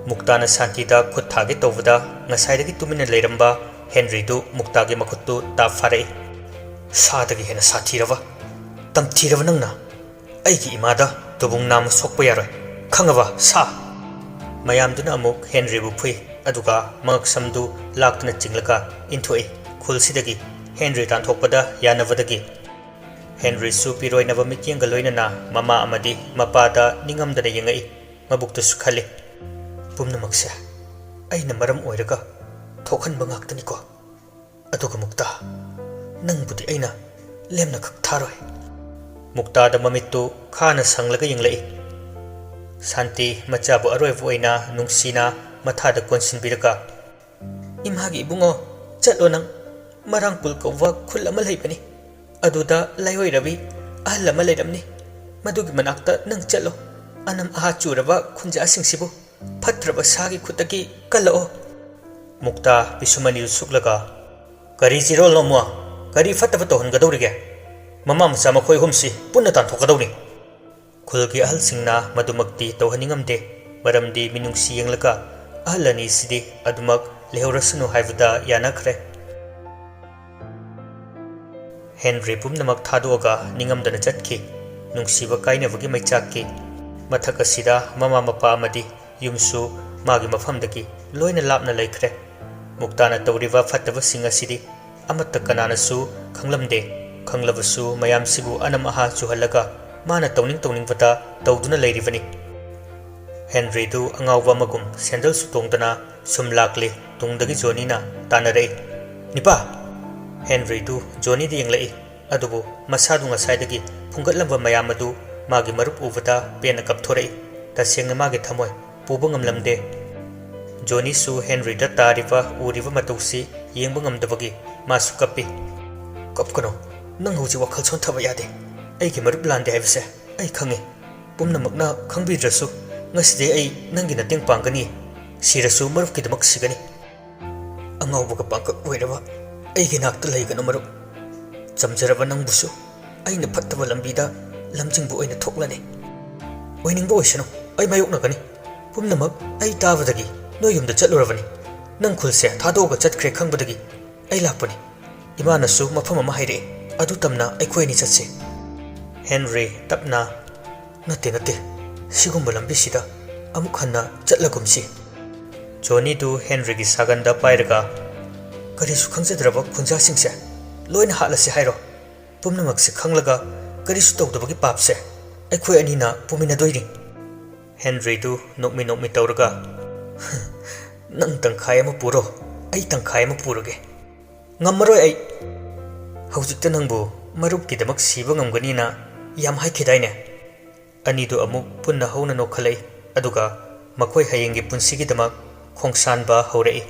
ꯃꯨꯛꯇꯥꯅ ꯁꯥꯟꯇꯤꯗ ꯈꯨꯠ ꯊꯥꯒꯦ ꯇꯧꯕꯗ ꯉꯁꯥꯏꯗꯒꯤ ꯇꯨꯃꯤꯟꯅ ꯂꯩꯔꯝꯕ ꯍꯦꯟꯔꯤꯗꯨ ꯃꯨꯛꯇꯥꯒꯤ ꯃꯈꯨꯠꯇꯨ ꯇꯥꯞ ꯐꯥꯔꯛꯏ꯫ "ꯁꯥꯗꯒꯤ ꯍꯦꯟꯅ ꯁꯥꯊꯤꯔꯕ, ꯇꯝꯊꯤꯔꯕ ꯅꯪꯅ ꯑꯩꯒꯤ ꯏꯃꯥꯗ ꯇꯨꯕꯨꯡ ꯅꯥꯝꯃ ꯁꯣꯛꯄ ꯌꯥꯔꯣꯏ, ꯈꯪꯉꯕ, ꯁꯥ?" ꯃꯌꯥꯝꯗꯨꯅ ꯑꯃꯨꯛ ꯍꯦꯟꯔꯤꯕꯨ ꯐꯨꯏ, ꯑꯗꯨꯒ ꯃꯉꯛꯁꯝꯗꯨ ꯂꯥꯛꯇꯨꯅ ꯆꯤꯡꯂꯒ ꯏꯟꯊꯣꯛꯏ꯫ ꯈꯨꯜꯁꯤꯗꯒꯤ ꯍꯦꯟꯔꯤ ꯇꯥꯟꯊꯣꯛꯄꯗ ꯌꯥꯅꯕꯗꯒꯤ ꯍꯦꯟꯔꯤꯁꯨ ꯄꯤꯔꯣꯏꯅꯕ ꯃꯤꯠꯌꯦꯡꯒ ꯂꯣꯏꯅꯅ ꯃꯃꯥ ꯑꯃꯗꯤ ꯃꯄꯥꯗ ꯅꯤꯡꯉꯝꯗꯅ ꯌꯦꯡꯉꯛꯏ꯫ ꯃꯕꯨꯛꯇꯁꯨ ꯈꯜꯂꯤ, "ꯄꯨꯝꯅꯃꯛꯁꯦ ꯑꯩꯅ ꯃꯔꯝ ꯑꯣꯏꯔꯒ ꯊꯣꯛꯍꯟꯕ ꯉꯥꯛꯇꯅꯤꯀꯣ꯫ ꯑꯗꯨꯒ ꯃꯨꯛꯇꯥ, ꯅꯪꯕꯨꯗꯤ ꯑꯩꯅ ꯂꯦꯝꯅ ꯈꯛ ꯊꯥꯔꯣꯏ꯫" ꯃꯨꯛꯇꯥꯗ ꯃꯃꯤꯠꯇꯨ ꯈꯥꯅ ꯁꯪꯂꯒ ꯌꯦꯡꯂꯛꯏ꯫ ꯁꯥꯟꯇꯤ ꯃꯆꯥꯕꯨ ꯑꯔꯣꯏꯕ ꯑꯣꯏꯅ ꯅꯨꯡꯁꯤꯅ ꯃꯊꯥꯗ ꯀꯣꯟꯁꯤꯟꯕꯤꯔꯒ, "ꯏꯃꯥꯒꯤ ꯏꯕꯨꯡꯉꯣ, ꯆꯠꯂꯣ ꯅꯪ꯫ ꯃꯔꯥꯡꯄꯨꯜ ꯀꯧꯕ ꯈꯨꯜ ꯑꯃ ꯂꯩꯕꯅꯤ꯫ ꯑꯗꯨꯗ ꯂꯥꯏꯑꯣꯏꯔꯕꯤ ꯑꯍꯜ ꯑꯃ ꯂꯩꯔꯝꯅꯤ꯫ ꯃꯗꯨꯒꯤ ꯃꯅꯥꯛꯇ ꯅꯪ ꯆꯠꯂꯣ꯫ ꯑꯅꯝ ꯑꯍꯥ ꯆꯨꯔꯕ ꯈꯨꯟꯖꯥꯁꯤꯡꯁꯤꯕꯨ ꯐꯠꯇ꯭ꯔꯕ ꯁꯥꯒꯤ ꯈꯨꯠꯇꯒꯤ ꯀꯜꯂꯛꯑꯣ꯫" ꯃꯨꯛꯇꯥ ꯄꯤꯁꯨꯝ ꯑꯅꯤꯗꯨ ꯁꯨꯛꯂꯒ, "ꯀꯔꯤ ꯆꯤꯔꯣꯜꯅꯣ ꯃꯣ? ꯀꯔꯤ ꯐꯠꯇꯕ ꯇꯧꯍꯟꯒꯗꯧꯔꯤꯒꯦ? ꯃꯃꯥ ꯃꯆꯥ ꯃꯈꯣꯏ ꯑꯍꯨꯝꯁꯤ ꯄꯨꯟꯅ ꯇꯥꯟꯊꯣꯛꯀꯗꯧꯅꯤ꯫" ꯈꯨꯜꯒꯤ ꯑꯍꯜꯁꯤꯡꯅ ꯃꯗꯨꯃꯛꯇꯤ ꯇꯧꯍꯟꯅꯤꯡꯉꯝꯗꯦ, ꯃꯔꯝꯗꯤ ꯃꯤꯅꯨꯡꯁꯤ ꯌꯦꯡꯂꯒ ꯑꯍꯜ ꯑꯅꯤꯁꯤꯗꯤ ꯑꯗꯨꯃꯛ ꯂꯩꯍꯧꯔꯁꯅꯨ ꯍꯥꯏꯕꯗ ꯌꯥꯅꯈ꯭ꯔꯦ꯫ ꯍꯦꯟꯔꯤ ꯄꯨꯝꯅꯃꯛ ꯊꯥꯗꯣꯛꯑꯒ ꯅꯤꯡꯉꯝꯗꯅ ꯆꯠꯈꯤ꯫ ꯅꯨꯡꯁꯤꯕ ꯀꯥꯏꯅꯕꯒꯤ ꯃꯩꯆꯥꯛꯀꯤ ꯃꯊꯛ ꯑꯁꯤꯗ ꯃꯃꯥ ꯃꯄꯥ ꯑꯃꯗꯤ ꯌꯨꯝꯁꯨ ꯃꯥꯒꯤ ꯃꯐꯝꯗꯒꯤ ꯂꯣꯏꯅ ꯂꯥꯞꯅ ꯂꯩꯈ꯭ꯔꯦ꯫ ꯃꯨꯛꯇꯥꯅ ꯇꯧꯔꯤꯕ ꯐꯠꯇꯕꯁꯤꯡ ꯑꯁꯤꯗꯤ ꯑꯃꯠꯇ ꯀꯅꯥꯅꯁꯨ ꯈꯪꯂꯝꯗꯦ꯫ ꯈꯪꯂꯕꯁꯨ ꯃꯌꯥꯝꯁꯤꯕꯨ ꯑꯅꯝ ꯑꯍꯥ ꯆꯨꯍꯜꯂꯒ ꯃꯥꯅ ꯇꯧꯅꯤꯡ ꯇꯧꯅꯤꯡꯕꯗ ꯇꯧꯗꯨꯅ ꯂꯩꯔꯤꯕꯅꯤ꯫ ꯍꯦꯟꯔꯤꯗꯨ ꯑꯉꯥꯎꯕ ꯑꯃꯒꯨꯝ ꯁꯦꯟꯗꯜꯁꯨ ꯇꯣꯡꯗꯅ ꯁꯨꯝ ꯂꯥꯛꯂꯤ꯫ ꯇꯨꯡꯗꯒꯤ ꯖꯣꯅꯤꯅ ꯇꯥꯟꯅꯔꯛꯏ, "ꯅꯤꯄꯥ!" ꯍꯦꯟꯔꯤꯗꯨ ꯖꯣꯅꯤꯗ ꯌꯦꯡꯂꯛꯏ꯫ ꯑꯗꯨꯕꯨ ꯃꯁꯥꯗꯨ ꯉꯁꯥꯏꯗꯒꯤ ꯐꯨꯡꯒꯠꯂꯝꯕ ꯃꯌꯥꯝ ꯑꯗꯨ ꯃꯥꯒꯤ ꯃꯔꯨꯞ ꯎꯕꯗ ꯄꯦꯟꯅ ꯀꯞꯊꯣꯔꯛꯏ꯫ ꯇꯁꯦꯡꯅ ꯃꯥꯒꯤ ꯊꯃꯣꯏ ꯄꯨꯕ ꯉꯝꯂꯝꯗꯦ꯫ ꯖꯣꯅꯤꯁꯨ ꯍꯦꯟꯔꯤꯗ ꯇꯥꯔꯤꯕ ꯎꯔꯤꯕ ꯃꯇꯧꯁꯤ ꯌꯦꯡꯕ ꯉꯝꯗꯕꯒꯤ ꯃꯥꯁꯨ ꯀꯞꯄꯤ꯫ "ꯀꯞꯀꯅꯨ, ꯅꯪ ꯍꯧꯖꯤꯛ ꯋꯥꯈꯜ ꯁꯣꯟꯊꯕ ꯌꯥꯗꯦ꯫ ꯑꯩꯒꯤ ꯃꯔꯨꯞ ꯂꯥꯟꯗꯦ ꯍꯥꯏꯕꯁꯦ ꯑꯩ ꯈꯪꯉꯤ꯫ ꯄꯨꯝꯅꯃꯛꯅ ꯈꯪꯕꯤꯗ꯭ꯔꯁꯨ ꯉꯁꯤꯗꯤ ꯑꯩ ꯅꯪꯒꯤ ꯃꯇꯦꯡ ꯄꯥꯡꯒꯅꯤ꯫ ꯁꯤꯔꯁꯨ ꯃꯔꯨꯞꯀꯤꯗꯃꯛ ꯁꯤꯒꯅꯤ꯫ ꯑꯉꯥꯎꯕꯒ ꯄꯥꯡꯀꯛ ꯑꯣꯏꯔꯕ ꯑꯩꯒꯤ ꯅꯥꯛꯇ ꯂꯩꯒꯅꯨ ꯃꯔꯨꯞ꯫ ꯆꯝꯖꯔꯕ ꯅꯪꯕꯨꯁꯨ ꯑꯩꯅ ꯐꯠꯇꯕ ꯂꯝꯕꯤꯗ ꯂꯝꯖꯤꯡꯕ ꯑꯣꯏꯅ ꯊꯣꯛꯂꯅꯤ꯫ ꯑꯣꯏꯅꯤꯡꯕ ꯑꯣꯏꯁꯅꯨ, ꯑꯩ ꯃꯥꯌꯣꯛꯅꯒꯅꯤ꯫ ꯄꯨꯝꯅꯃꯛ ꯑꯩ ꯇꯥꯕꯗꯒꯤ ꯅꯣꯏ ꯌꯨꯝꯗ ꯆꯠꯂꯨꯔꯕꯅꯤ꯫ ꯅꯪ ꯈꯨꯜꯁꯦ ꯊꯥꯗꯣꯛꯑꯒ ꯆꯠꯈ꯭ꯔꯦ ꯈꯪꯕꯗꯒꯤ ꯑꯩ ꯂꯥꯛꯄꯅꯤ꯫ ꯏꯃꯥꯅꯁꯨ ꯃꯐꯝ ꯑꯃ ꯍꯥꯏꯔꯛꯑꯦ, ꯑꯗꯨ ꯇꯝꯅ ꯑꯩꯈꯣꯏ ꯑꯅꯤ ꯆꯠꯁꯤ꯫" ꯍꯦꯟꯔꯤ ꯇꯞꯅ, "ꯅꯠꯇꯦ, ꯅꯠꯇꯦ, ꯁꯤꯒꯨꯝꯕ ꯂꯝꯕꯤꯁꯤꯗ ꯑꯃꯨꯛ ꯍꯟꯅ ꯆꯠꯂꯒꯨꯝꯁꯤ꯫" ꯖꯣꯅꯤꯗꯨ ꯍꯦꯟꯔꯤꯒꯤ ꯁꯥꯒꯟꯗ ꯄꯥꯏꯔꯒ, "ꯀꯔꯤꯁꯨ ꯈꯪꯖꯗ꯭ꯔꯕ ꯈꯨꯟꯖꯥꯁꯤꯡꯁꯦ ꯂꯣꯏꯅ ꯍꯥꯠꯂꯁꯤ ꯍꯥꯏꯔꯣ? ꯄꯨꯝꯅꯃꯛꯁꯦ ꯈꯪꯂꯒ ꯀꯔꯤꯁꯨ ꯇꯧꯗꯕꯒꯤ ꯄꯥꯞꯁꯦ ꯑꯩꯈꯣꯏ ꯑꯅꯤꯅ ꯄꯨꯃꯤꯟꯅꯗꯣꯏꯅꯤ꯫" ꯍꯦꯟꯔꯤꯗꯨ ꯅꯣꯛꯃꯤ ꯅꯣꯛꯃꯤ ꯇꯧꯔꯒ, "ꯅꯪ ꯇꯪꯈꯥꯏ ꯑꯃ ꯄꯨꯔꯣ, ꯑꯩ ꯇꯪꯈꯥꯏ ꯑꯃ ꯄꯨꯔꯒꯦ꯫ ꯉꯝꯃꯔꯣꯏ ꯑꯩ꯫ ꯍꯧꯖꯤꯛꯇ ꯅꯪꯕꯨ ꯃꯔꯨꯞꯀꯤꯗꯃꯛ ꯁꯤꯕ ꯉꯝꯒꯅꯤꯅ ꯌꯥꯝ ꯍꯥꯏꯈꯤꯗꯥꯏꯅꯦ?" ꯑꯅꯤꯗꯨ ꯑꯃꯨꯛ ꯄꯨꯟꯅ ꯍꯧꯅ ꯅꯣꯛꯈꯠꯂꯛꯏ, ꯑꯗꯨꯒ ꯃꯈꯣꯏ ꯍꯌꯦꯡꯒꯤ ꯄꯨꯟꯁꯤꯒꯤꯗꯃꯛ ꯈꯣꯡꯁꯥꯟꯕ ꯍꯧꯔꯛꯏ꯫